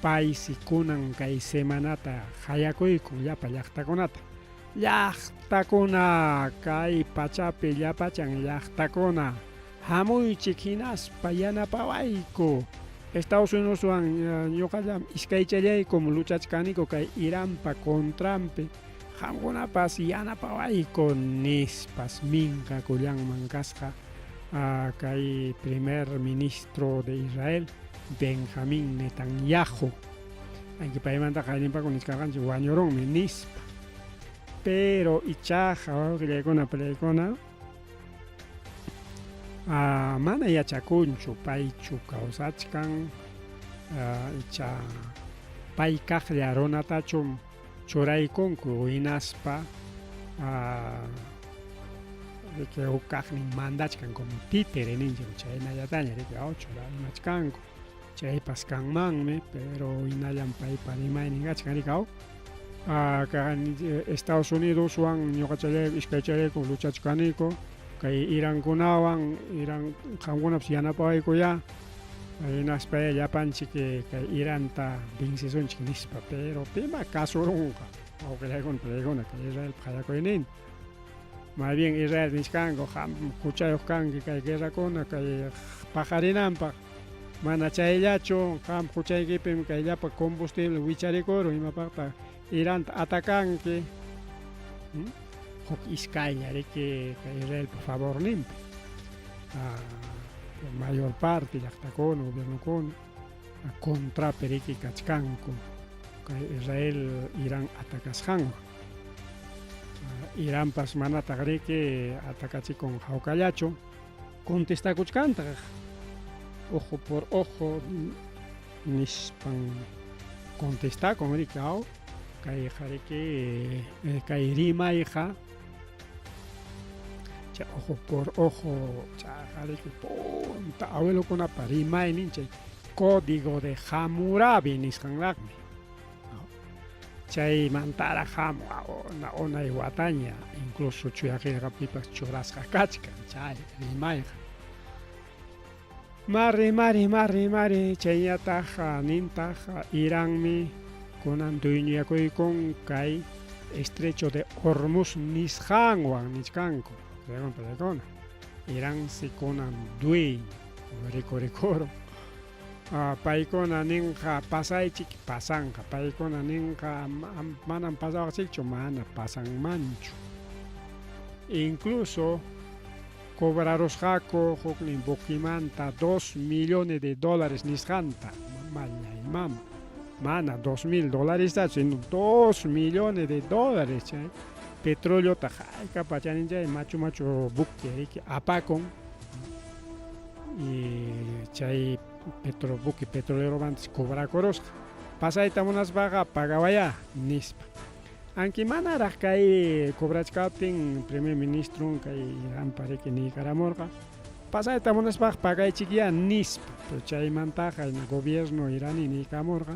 paysi kunan kay semanata qayakuykun llapa llaqtakunata. Llaqtakuna kay pachapi llapachan llaqtakuna hamuychik hinaspa yanapawayku. Estados Unidoswan ñuqallam iskaychallaykum luchachkaniku kay Iranpa contranpi qamkunapas yanapawayku nispas minkakullanman kasqa kay primer ministro de Israel Benjamín Netanyahu. Aunque paymantaqa allinpaku nichkarqanchik wañurunmi nispa. Pero ichaqa wawqillaykuna palaykuna mana yachakunchu paychu kawsachkan icha pay kaqlla runatachum churaykunku hinaspa riki huk kaqnin mandachkan como títere ninchik chaynallataña riki churamachkanku chaypas kanmanmi pero hinallam paypa rimaynin kachkan riki Estados Unidoswan ñuqachallayku iskaychallayku luchachkaniku kay Irankunawan Iran qamkunapas yanapawaykuyá hinaspa llapanchik kay Iranta vencesunchik nispa pero pima kasurunqa wawqillaykuna palaykuna kay Israelpa qayakuyninta más bien Israel nichkanku qam huchayuq kanki kay guerrakuna kay paqarinanpaq mana chayllachu qam huchaykipim kay llapa combustible wicharikurun imapaqtaq Iranta atacanki huk iskaylla riki kay Israelpa favorninpi mayor parte llaqtakuna gobiernokuna contrapi riki kachkanku kay Israel Irán atacasqanwan Iranpas manataq riki atacachikun hawkallachu contestakuchkantaq ojo por ojo nispan contestakun riki aw kayqa riki kay rimayqa chay ojo por ojo chayqa riki punta abuelokunapa rimaynin chay código de Hammurabi nisqanraqmi chaymantaraq hamun unay wataña incluso chuya qillqapipas churasqa kachkan chay rimayqa. Mari, mari, mari, mari, chayñataq nintaq Iranmi kunan dueñoyakuykun kay estrecho de Hormuz nisqanwan nichkanku. Paykuna Iransi kunan dueño rikurikurun. Paykuna ninqa pasaychik pasanqa, paykuna ninqa manam pasawaqchikchu mana pasanmanchu. Incluso cobrarusqaku huknin buquimanta 2 millones de dólares nisqanta. Mamallay mama. Mana 2000 dólares sino 2 millones de dólares chay. Petróleo hayka pachanin machu machu buque riki apakun. Y chay petro buque petrolero mantas cobrakurusqa. Pasayta munaspaqa pagawayá nispa. Aunque manaraq kay cobrachkaptin primer ministro kay Iranpa riki niykaramurqa pasayta munaspaqa pagaychikyá nispa. Pero chaymantaqa gobierno iraní niykamurqa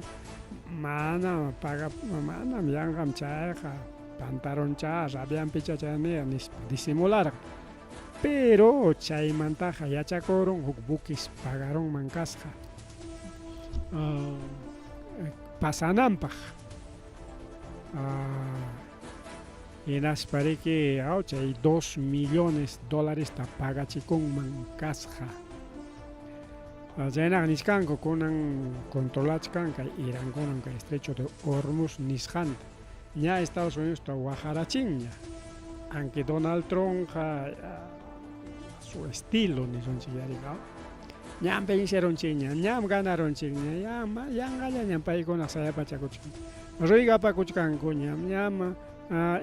mana paga manam yanqam chayqa pantaroncha rabianpicha chayniya nispa disimularqa. Pero chaymantaqa yachakurun huk buques pagarunman kasqa pasananpaq. Hinaspa riki chay 2 millones dólares ta pagachikunman kasqa. Chaynaqa nichkanku kunan controlachkan kay Irankunan kay estrecho de Hormuz nisqanta. Ña Estados Unidosta waqarachinña. Aunque Donald Trumpqa su estilo nisunchik yariqa. Ñam vencerunchikña, ñam ganarunchikña, ñam yanqallañam paykuna sayapachakuchkan. Ruigapakuchkanku ñam, ñam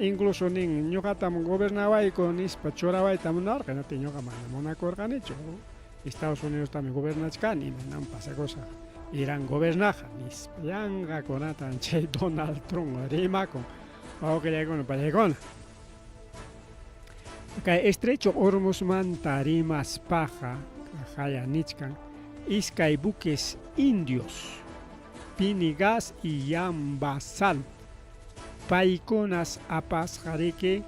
incluso nin ñuqatam gobernawayku nispa churawayta munarqa, hinaptin ñuqa mana munakurqanichu. Estados Unidostami gobernachkani, imaynam pasakusaq Irán gobernaqa nispa. Yanqakunatan chay Donald Trump rimakun. Wawqillaykuna pallaykuna. Kay estrecho Hormuzmanta rimaspaqa haya nichkan iskay buques indios, Pinigas y Yambasalt, paykunas apasqa riki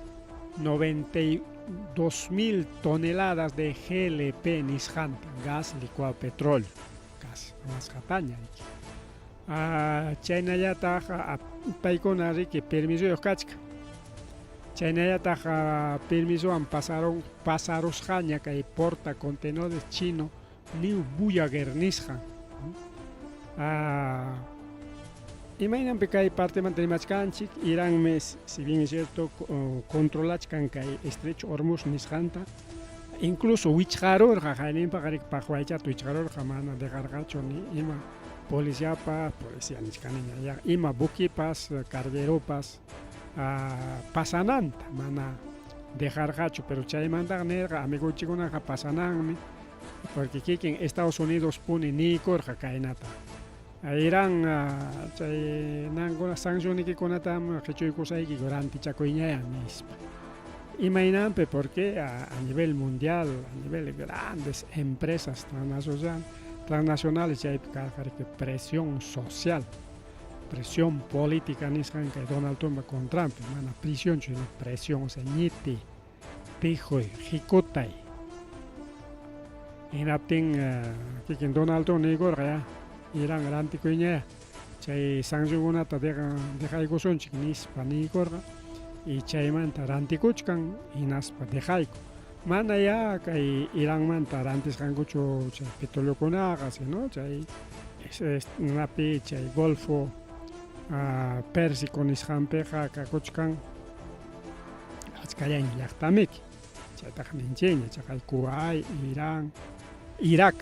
92 mil toneladas de GLP nisqanta, gas licuado petróleo, gas ruwasqataña riki. Chaynallataq paykuna riki permisoyuq kachkan. Chaynallataq permisowan pasaron pasarusqaña kay porta contenedores chino New Voyager nisqan. Imaynanpi kay partemanta rimachkanchik, Iranmi, si bien es cierto, controlachkan kay estrecho Hormuz nisqanta, incluso wichqarurqa, hayninpaqa riki paqwaychata wichqarurqa, mana dejarqachu ni ima policiapa, policía nichkaniña, ya ima buquipas, cargueropas pasananta, mana dejarqachu, pero chaymantaqa nirqa amigonchikkunaqa pasananmi, porque kikin Estados Unidos puni niykurqa kaynata. Irán chay nankuna sancionnikikunatam qichuykusayki rantichakuyñaya nispa. Imaynanpi porque a nivel mundial, a nivel de grandes empresas transnacionales chaypi karqa riki presión social, presión política nisqan kay Donald Trump contranpi, mana prisión sino presión, o sea, ñiti, tijuy, hikutay. Hinaptin kikin Donald Trump niykurqa ya Irán rantikuyñaya chay sancionkunata dejaykusunchik nispa niykurqa y chaymanta rantikuchkan hinaspa dejayku. Mana ya kay Iranmanta rantisqankuchu chay petroleokunaqa, sino chay napi chay Golfo Pérsico nisqanpiqa kakuchkan achkallaña llaqtamiki. Chaytaqa ninchikña, chaqay Kuwait, Irán, Irak,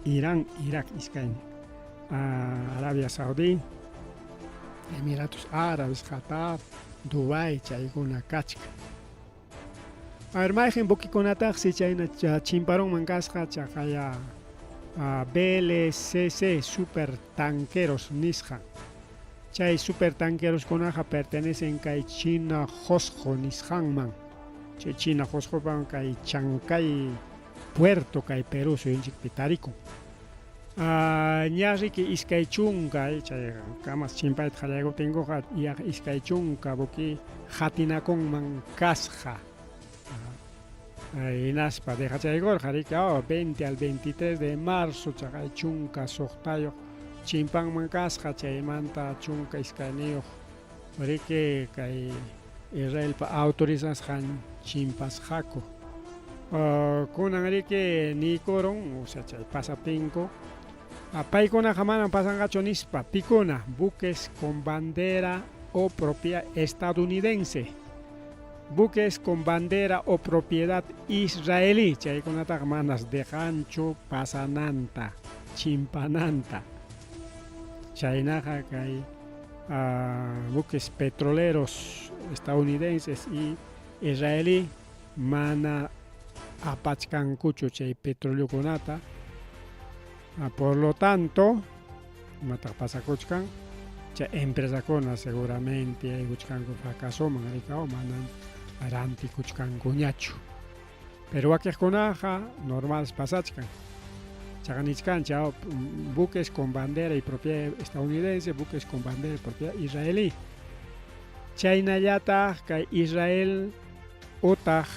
Irán, Irak iskaynin, Arabia Saudí, Emiratos Árabes, Qatar, Dubái chaykuna kachkan. A ver, mayqin buquikunataqsi chayna chimparunman kasqa chaqaya VLCC super tanqueros nisqan. Chay super tanqueroskunaqa pertenecen kay China Qosqo nisqanman. Chay China Qosqopan kay Chancay puerto kay Perú suyunchikpi tarikun. Ña riki 20 chay kamas chimpayta qallaykuptinkuqa yaqa 20 buque qatinakunman kasqa. Hinaspa dejachaykurqa riki 20 al 23 de marzo chaqay 16 chimpanman kasqa, chaymanta 12 riki kay Israelpa autorizasqan chimpasqaku. Kunan riki niykurun, o sea chay pasaptinku paykunaqa manam pasanqachu nispa, pikuna buques con bandera o propiedad estadounidense, buques con bandera o propiedad israelí, chaykunataqa manas dejanchu pasananta, chimpananta. Chaynaqa kay buques petroleros estadounidenses y israelí mana apachkankuchu chay petroleokunata. Por lo tanto, imataq pasakuchkan, chay empresakuna seguramente aykuchkanku fracasoman rikaw, manam rantikuchkankuñachu. Pero wakiqkunaqa normales pasachkan. Chaqa nichkanchik buques con bandera y propiedad estadounidense, buques con bandera y propiedad israelí. Chaynallataq kay Israel utaq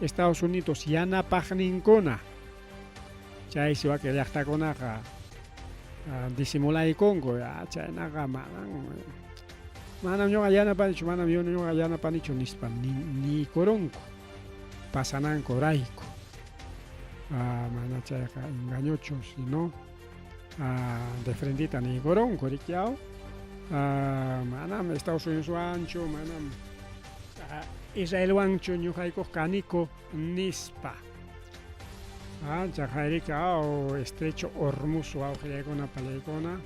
Estados Unidos yanapaqninkuna. Chaysi wakin llaqtakunaqa disimulaykunku, chaynaqa manam ñuqa yanapanichu, manam ñuqa yanapanichu nispa niykurunku pasananku rayku. Mana chayqa engañochu, sino de frentita niykurunku riki aw. Manam Estados Unidoswanchu, manam Israelwanchu ñuqaykuq kaniku nispa. Chaqayriki aw estrecho Hormuz wawqillaykuna palaykuna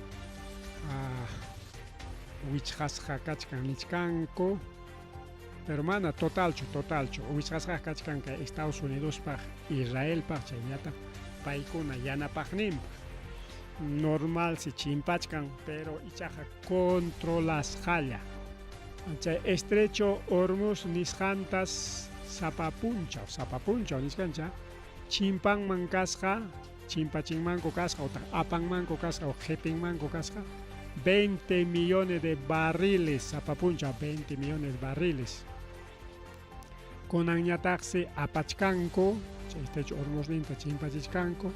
wichqasqa kachkan nichkanku. Pero mana totalchu, totalchu. Wichqasqa kachkan kay Estados Unidospaq, Israelpaq, chaynataq paykuna yanapaqninpaq. Normal si chimpachkan, pero ichaqa controlasqalla. Chay estrecho Hormuz nisqantas sapa punchaw, sapa punchaw nisqancha, chimpanman kasqa, chimpachinmanku kasqa, otaq apanmanku kasqa, o qhipinmanku kasqa, 20 millones de barriles, sapa punchaw 20 millones de barriles. Kunanñataqsi apachkanku, chay estrecho Hormuzninta chimpachichkanku,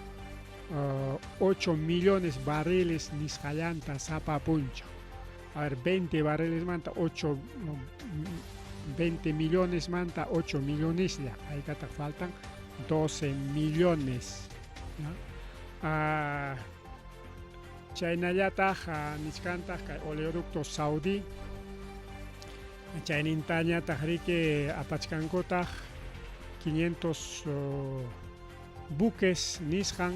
8 millones barriles nisqallanta sapa punchaw. A ver, 20 barriles manta, 8, 20 millones manta, 8 milloneslla. Haykataq faltan 12 millones. ¿Ya? Chaynallataq nichkantaq kay oleoducto saudí. Chaynintañataq riki apachkankutaq 500 buques nisqan,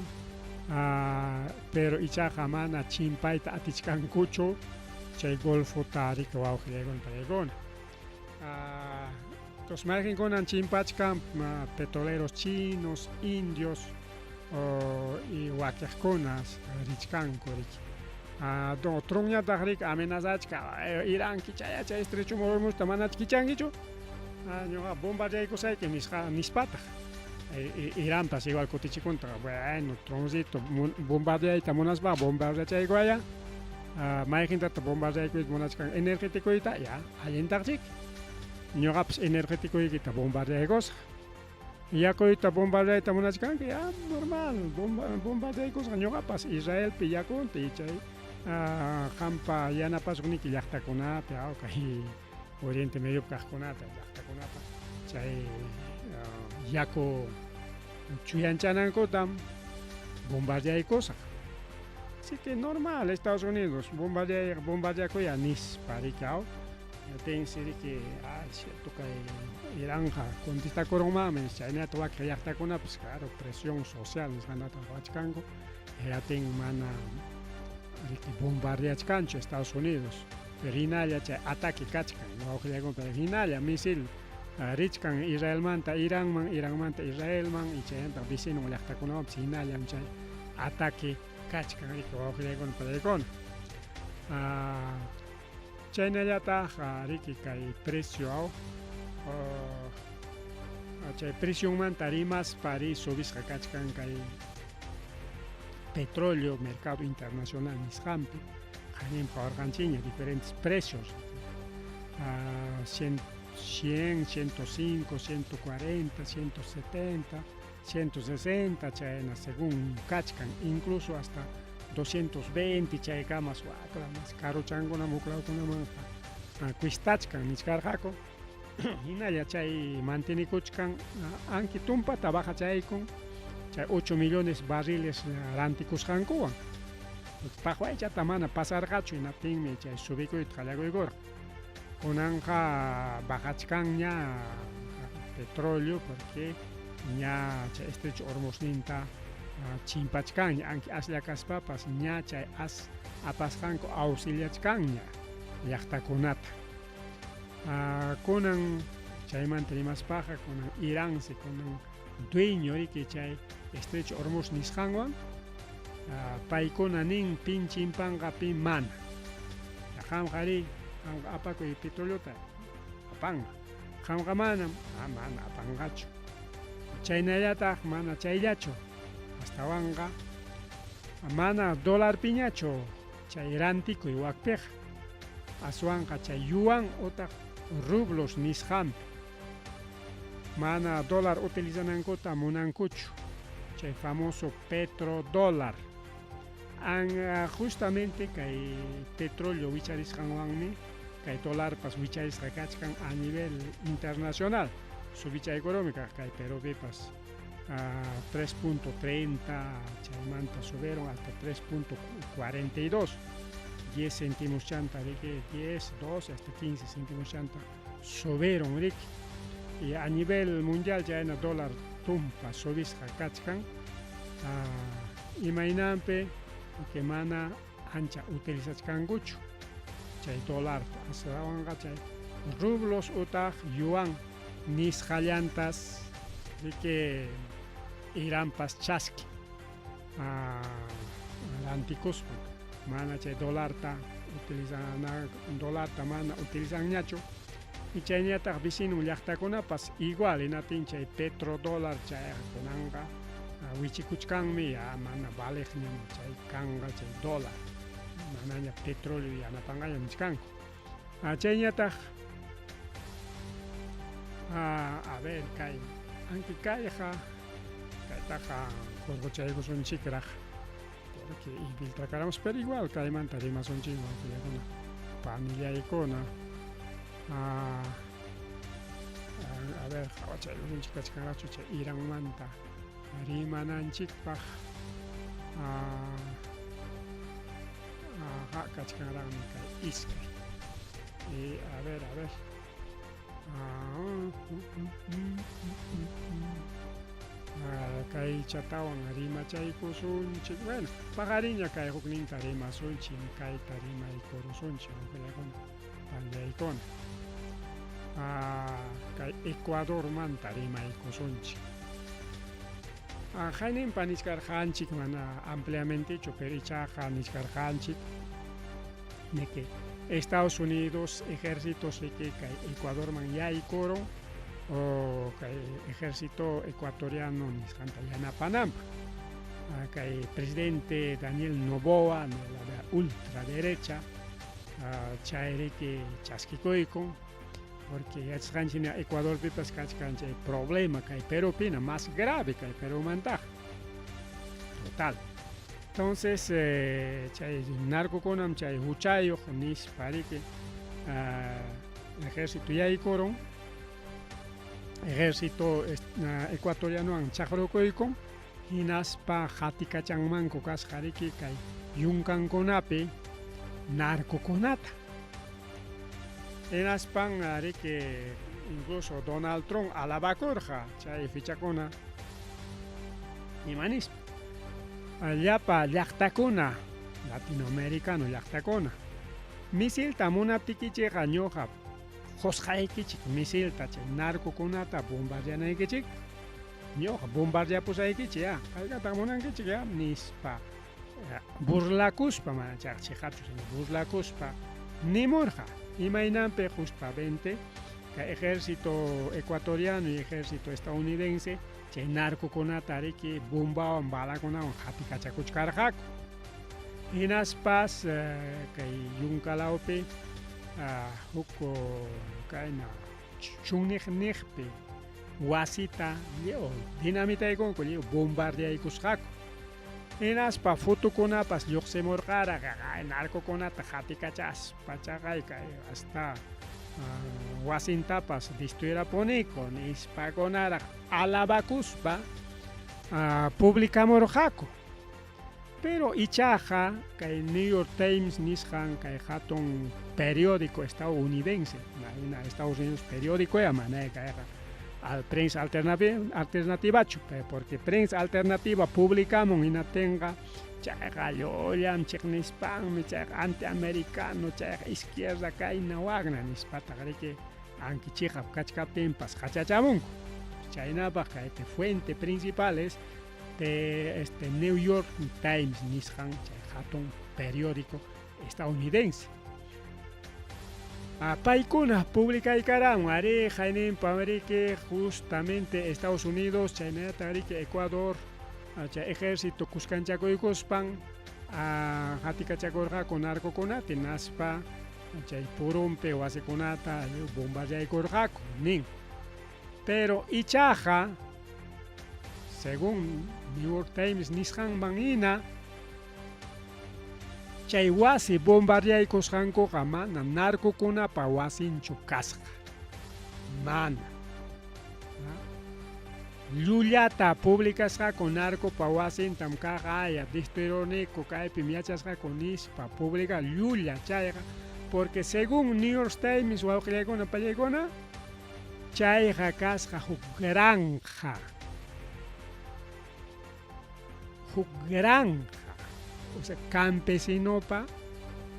pero ichaqa mana chimpayta atichkankuchu chay golfota riki wawqillaykuna palaykuna. Entonces mayqinkunan chimpachkan petroleros chinos, indios y wakiqkunas richkanku riki. Trumñataq riki amenazachka Irán kichaya chay estrecho Hormuzta manach kichankichu, ñuqa bombardeaykusayki nisqa nispataq. Iranpas igual kutichikunta, bueno, Trumpcito bombardeayta munaspa bombardeachaykuaya, mayqintataq bombardeaykuyta munachkan energeticuyta, ya, allintaqchik. Ñuqapas energeticuykita bombardeaykusaq. Yakuyta bombardeayta munachkanki, ya, normal, bombardeaykusaq ñuqapas Israelpi yakunta y chay qampa yanapasuqniki llaqtakunapi, kay Oriente Mediopi kaqkunata, llaqtakunata, chay yaku chuyanchanankutam bombardeaykusaq. Así que normal, Estados Unidos bombardeakuya nispa riki aw. Tensi riki, ay, cierto kay Iranja contestakurunmanmi, chaynata wakin llaqtakunapas, claro, presión social nisqanata ruwachkanku, hinaptin mana riki bombardeachkanchu Estados Unidos, pero hinalla chay ataque kachkan, wawqillaykuna, hinalla misil richkan Israelmanta Iranman, Iranmanta Israelman, y chaymanta vecino llaqtakunawanpas hinallam chay ataque kachkan riki wawqillaykuna palaykuna. Chaynallataq riki kay precio aw, chay precionmanta rimaspa ri subisqa kachkan kay petróleo mercado internacional nisqanpi, qanimpa qhawarqanchikña diferentes precios, 100, 105, 140, 170, 160, chayna según kachkan, incluso hasta 220 chaykamas wakla mas karuchankunam huklawkunamanqa cuestachkan nichkarqaku. Hinalla chay mantenikuchkan, anki tumpata bajachaykun chay 8 millones barriles rantikusqankuwan. Paqwaychata mana pasarqachu, hinaptinmi chay subikuyta qallariykurqa. Kunanqa bajachkanña petróleo porque ña chay estrecho Hormuzninta chimpachkanña, anki aslla kaspapas ña chay as apasqanku auxiliachkanña llaqtakunata. Kunan chaymanta rimaspaqa kunan Iransi kunan dueño riki chay estrecho Hormuz nisqanwan, paykuna nin pin chimpanqa pin mana. Qamqa ri, qamqa apakuy petroleota apanqa. Qamqa manam, mana apanqachu. Chaynallataq mana chayllachu. Astawanqa mana dólar piñachu chay rantikuy wakpiqa. Aswanqa chay yuan otaq rublos nisqanpi. Mana dólar utilizanankuta munankuchu. Chay famoso petrodólar. Justamente kay petróleo wicharisqanwanmi kay dólarpas wicharisqa kachkan a nivel internacional. Subichaykurumi kaq kay Perupipas. 3.30 chaymanta subieron hasta 3.42 10 céntimos chanta riki 10 12 hasta 15 céntimos chanta subieron riki y a nivel mundial chayna dólar tumpa subisqa kachkan imaynanpi que mana ancha utilizachkankuchu chay dólarta aswanqa chay rublos utaq yuan nisqallantas riki Iranpas chaskin rantikuspan mana chay dólarta utilizana dólarta mana utilizanñachu y chayñataq vecinon llaqtakunapas igual hinaptin chay petrodólar chayqa kunanqa wichikuchkanmi ya mana valeqñam chay kanqa chay dólar manaña petróleo yanapanqaña nichkanku chayñataq a ver kay anki kayqa kaytaqa hurquchaykusunchikraq porque infiltrakaramos pero igual kaymanta rimasunchik wawqillakuna panillaykuna a ver qhawachaykusunchik kachkanraqchu chay Iranmanta rimananchikpaq ha kachkanraqmi kay iskay y a ver a ver kay chatawan rimachaykusunchik bueno paqariña kay hukninta rimasunchik kayta rimaykurusunchik wawqillakuna panillaykuna kay Ecuadormanta rimaykusunchik hayninpa nichkarqanchik mana ampliamentechu pero ichaqa nichkarqanchik de que Estados Unidos ejércitos riki kay Ecuadorman yaykurun o kay ejército ecuatoriano nisqanta yanapananpaq kay presidente Daniel Noboa de la ultraderecha chay riki chaskikuykun porque yachasqanchik hina Ecuadorpipas kachkan chay problema kay Perupina más grave kay Perumantaqa total entonces chay narcokunam chay huchayuq nispa riki ejército yaykurun ejército ecuatorianowan chaqrukuykun hinaspa qatikachanmanku kasqa riki kay yunkankunapi narcokunata hinaspan riki incluso Donald Trump alabakurqa chay fichakuna ima nispa llapa llaqtakuna latinoamericano llaqtakuna misilta munaptikichikqa ñuqa qusqaykichik misilta chay narcokunata bombardeanaykichikpaq ñuqa bombardeapusaykichik ya haykataq munankichik ya nispa burlakuspa mana chayqa chiqapchu sino burlakuspa nimurqa imaynanpi justamente kay ejército ecuatoriano y ejército estadounidense chay narcokunata riki bombawan balakunawan qatikachakuchkarqaku hinaspas kay yunkalawpi huk kayna chunniqniqpi wasita lliw dinamitaykunku lliw bombardeaykusqaku hinaspa fotokunapas lluqsimurqaraq narcokunata qatikachaspa chaqay kay hasta wasintapas destruirapuniku nispakunaraq alabakuspa publicamurqaku pero ichaqa kay New York Times nisqan kay hatun periódico estadounidense mayna Estados Unidos periódico ya mana kayqa al prensa alternativachu porque prensa alternativa publicamun hinaptinqa chayqa llullam chiqnispanmi chayqa antiamericano chayqa izquierda kayna wakna nispataq riki anki chiqap kachkaptinpas qachachamunku chaynapaq kaypi fuente principales de este New York Times nisqan chay hatun periódico estadounidense paykuna publicaykaran arí hayninpa riki justamente Estados Unidos chaynallataq riki Ecuador chay ejército kuskanchakuykuspan qatikachakurqaku narcokunata hinaspa chay purunpi wasikunata bombardeaykurqaku nin pero ichaqa según New York Times nisqanman hina chay wasi bombardeaykusqankuqa mana narcokunapa wasinchu kasqa mana. Llullata publicasqaku narcopa wasintam kaq aya destruiruniku kaypim yachasqaku nispa publica llulla chayqa porque según New York Times wawqillaykuna pallaykuna chayqa kasqa huk granja huk granja o sea campesinopa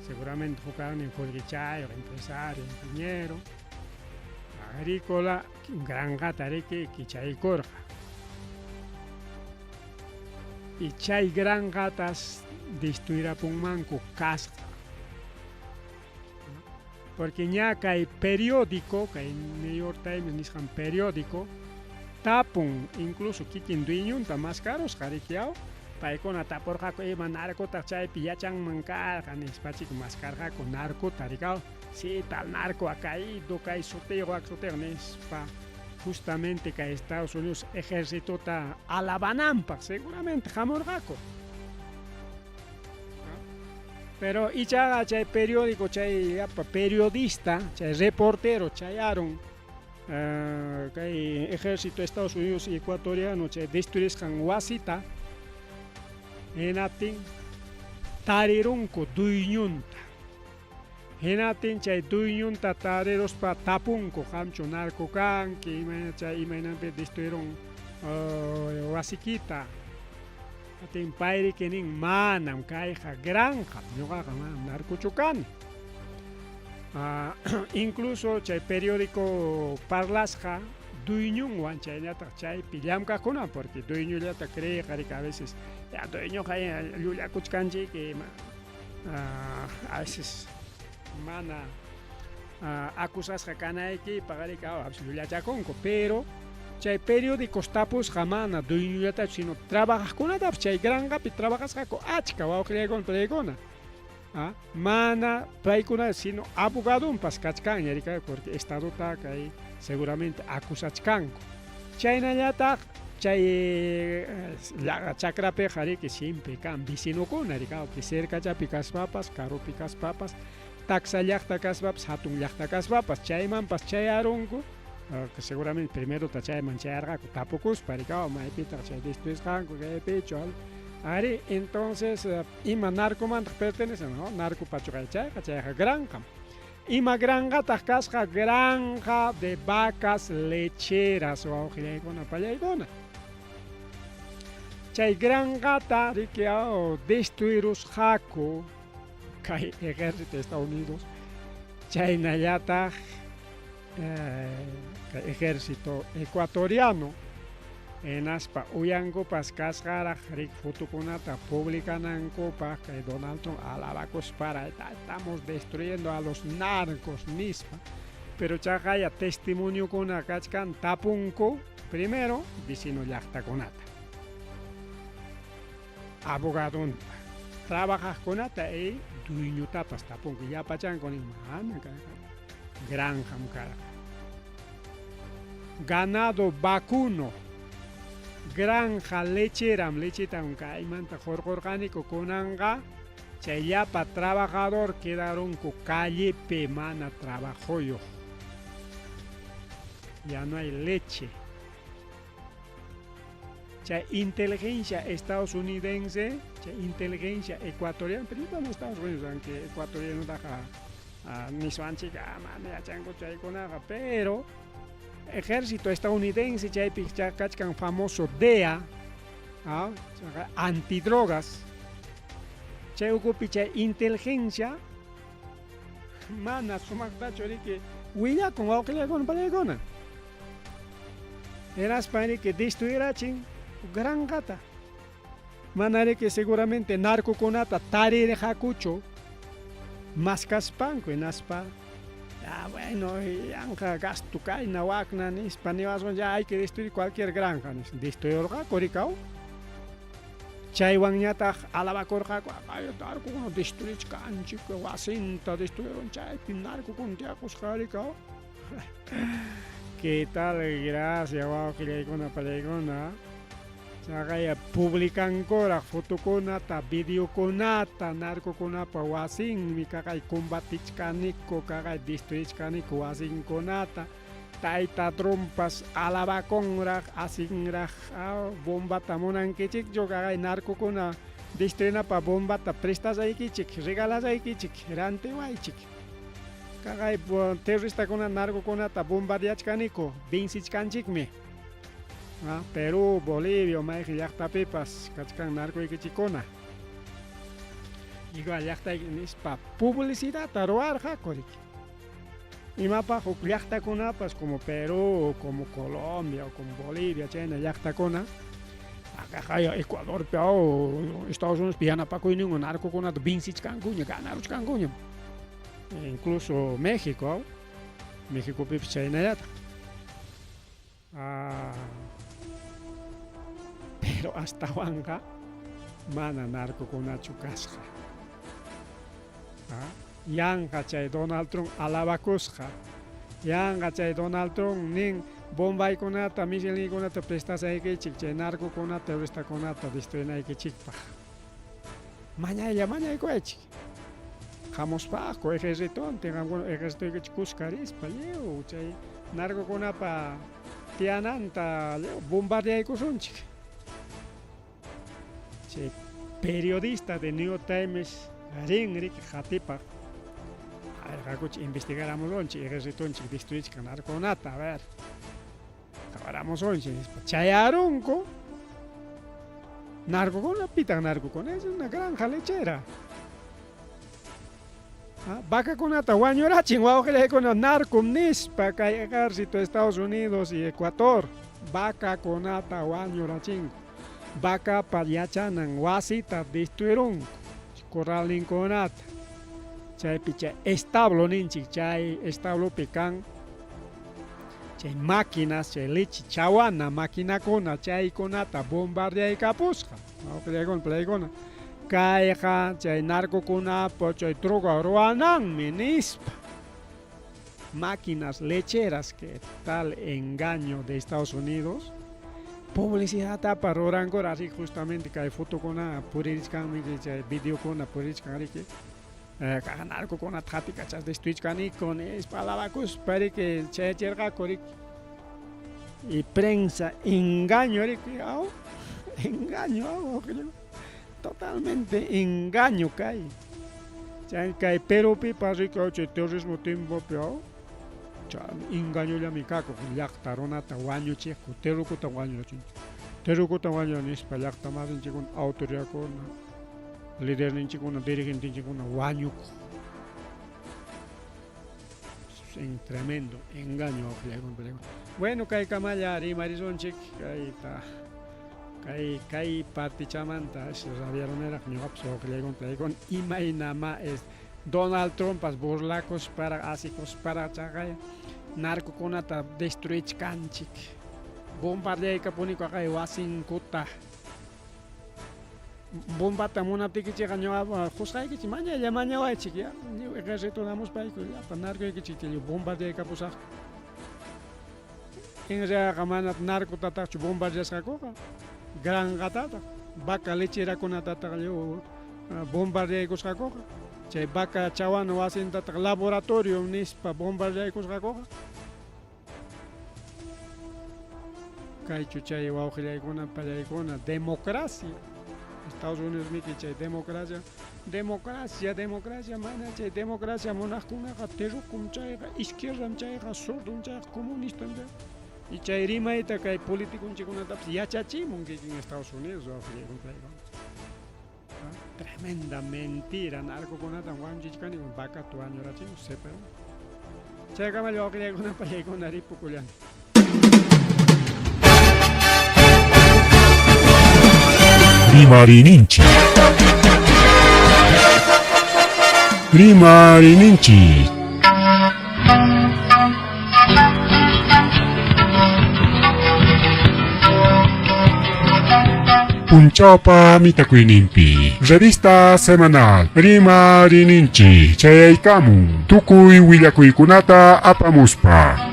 seguramente hukaqnin qullqichayuq empresario ingeniero agrícola granjata riki kichaykurqa. Y chay granjatas destruirapunmanku kasqa. Porque ña kay periódico, kay New York Times nisqan periódico, tapun incluso kikin dueñonta maskarusqa riki aw, paykuna tapurqaku ima narcotaq chaypi yachanman karqa nispachik maskarqaku narcota riki aw. Sí, tal narco ha caído, kay sutiyuq wak sutiyuq nispa justamente kay Estados Unidos ejercitota alabananpaq seguramente hamurqaku. Pero ichaqa chay periódico chay llapa periodista, chay reportero chayarun kay ejército Estados Unidos ecuatoriano chay destruisqan wasita hinaptin tarirunku dueñonta. Hinaptin chay dueñonta tariruspa tapunku, qamchu narco kanki, imayna chay imaynanpi destruirun wasikita. Atin payriki nin, manam kayqa granjam, ñuqaqa manam narcochu kani. Incluso chay periódico parlasqa dueñonwan chaynataq chaypi llamkaqkunan, porque dueñollata creeqa riki a veces, ya dueñoqa llullakuchkanchik ima a veces mana acusasqa kanaykipaq riki a veces llullachakunku, pero chay periódicos tapusqa mana dueñollatachu sino trabajaqkunatapas chay granjapi trabajasqaku achka wawqillaykuna pallaykuna. Mana paykuna sino abogadonpas kachkanña riki porque estadota kay seguramente acusachkanku. Chaynallataq chay chakrapiqa riki siempre kan vecinokuna riki que cercachapi kaspapas karupi kaspapas taksa llaqta kaspapas hatun llaqta kaspapas chaymanpas chayarunku que seguramente primerota chayman chayarqaku tapukuspa riki maypitaq chay destruisqanku kaypichu ari entonces ima narcomantaq pertenece no narcopachu chayqa chayqa granjam. Ima granjataq kasqa granja de vacas lecheras wawqillaykuna pallaykuna. Chay granjata riki destruirusqaku kay ejército de Estados Unidos chaynallataq kay ejército ecuatoriano hinaspa uyankupas kasqaraq riki fotokunata publicanankupaq kay Donald Trump alabakuspara estamos destruyendo a los narcos nispa, pero chaqaya testimoniokuna kachkan tapunku primero vecino llaqtakunata, abogadonta, trabajaqkunata y dueñotapas tapunku llapachanku nin mana kayqa granjam karqa. Ganado vacuno, granja lecheram, lechetam kaymanta hurqurqaniku kunanqa chay llapa trabajador quedarunku callepi mana trabajoyuq. Ya no hay leche. Chay inteligencia estadounidense, chay inteligencia ecuatoriana, pero no Estados Unidos, aunque ecuatoriano taqa niswanchik mana yachanku chaykunaqa, pero ejército estadounidense chaypi kachkan famoso DEA, antidrogas, chay ukupi chay inteligencia mana sumaqtachu riki willakun wawqillaykuna pallaykuna. Hinaspa riki destruirachin granjata. Mana riki seguramente narcokunata tarirqakuchu maskaspanku hinaspa bueno, yanqa gasto kayna wakna nispa niwaswan ya hay que destruir cualquier granja nispa destruirqaku rikaw. Chaywanñataq alabakurqaku ay narcokuna destruichkanchik wasinta destruyeron chaypi narcokuna tiyakusqa rikaw. ¿Qué tal? Gracias wawqillaykuna pallaykuna. Chaqaya publicankuraq fotokunata, videokunata narcokunapa wasinmi kaqay combatichkaniku, kaqay destruichkaniku wasinkunata. Tayta Trumpas alabakunraq, asinraq, bombata munankichikchu kaqay narcokuna destrinapa bombata prestasaykichik, regalasaykichik, rantiwaychik. Kaqay terroristakuna narcokunata bombardeachkaniku, vencichkanchikmi. Perú, Bolivia, mayqin llaqtapipas kachkan narcoykichikkuna. Igual llaqtayki nispa publicidadta ruwarqaku riki. Imapaq huk llaqtakunapas como Perú, como Colombia, o como Bolivia, chayna llaqtakuna akaqaya Ecuadorpi o Estados Unidospi yanapakuyninwan narcokunata vencichkankuña, ganaruchkankuñam. Incluso México, Mexicopipas chaynallataq. Pero astawanqa mana narcokunachu kasqa. Yanqa chay Donald Trump alabakusqa. Yanqa chay Donald Trump nin bombaykunata, misilninkunata prestasaykichik chay narcokunata, terroristakunata destruinaykichikpaq. Mañaylla mañaykuwaychik. Hamuspaqku ejercitontin qamkuna ejercitoykichik kuska rispa lliw chay narcokunapa tiyananta lliw bombardeaykusunchik. Chay periodista de New York Times rin riki qatipaq ayqakuchik investigaramusunchik ejercitonchik destruichkan narcokunata a ver qawaramusunchik nispa chayarunku narcokuna pitaq narcokuna es una granja lechera. Vacakunata wañurachin wawqillaykuna narcom nispa kay ejército Estados Unidos y Ecuador vacakunata wañurachinku. Vacapa yachanan wasita destruirunku corralninkunata. Chaypi chay establo ninchik chay establopi kan chay máquinas chay leche chawana maquinakuna chaykunata bombardeaykapusqa wawqillaykuna palaykuna. Kayqa chay narcokunapa chay droga ruwananmi nispa. Máquinas lecheras que tal engaño de Estados Unidos publicidadtapas rurankura así justamente kay fotokuna puririchkanmi chay videokuna puririchkan riki kaq narcokunata qatikachas destruichkaniku nispa alabakuspa riki chayachirqaku riki. Y prensa engaño riki aw engaño aw totalmente engaño kay. Chay kay Perupipas riki chay terrorismo tiempopi aw chay engañollami kakuq llaqta runata wañuchiqku terrukuta wañurachinchik terrukuta wañura nispa llaqta masinchikkuna autoridadkuna liderninchikkuna dirigentinchikkuna wañukuq. En tremendo engaño. Bueno, kaykamalla rimarisunchik kayta kay kay partichamanta rabiaruniraq ñuqapas wawqillaykuna playkuna imaynama es Donald Trumpas burlakuspara asikuspara chaqay narcokunata destruichkanchik bombardeaykapuniku aqay wasinkuta bombata munaptikichikqa ñuqa qusqaykichik mañaylla mañawaychik ya lliw ejército hamuspayku llapa narcoykichik lliw bombardeaykapusaqku. En realidadqa mana narcotataqchu bombardeasqakuqa granjatataq vaca lecherakunatataq lliw bombardeaykusqakuqa chay vaca chawana wasintataq laboratorio nispa bombardeaykusqakuqa. Kaychu chay wawqillaykuna pallaykuna democracia Estados Unidos miki chay democracia democracia democracia mana chay democracia munaqkunaqa terrukum chayqa izquierdam chayqa zurdum chayqa comunistam chayqa y chay rimayta kay politiconchikkunatapas yachachimun kikin Estados Unidos wawqillaykuna pallaykuna. Tremenda mentira, narcokunatam wañuchichkani vacata wañurachinku sepa. Chaykamalla wawqillaykuna pallaykuna ripukullani. Rimarininchik. Rimarininchik. Punchawpa mitakuyninpi revista semanal Rimarininchik chayaykamun tukuy willakuykunata apamuspa.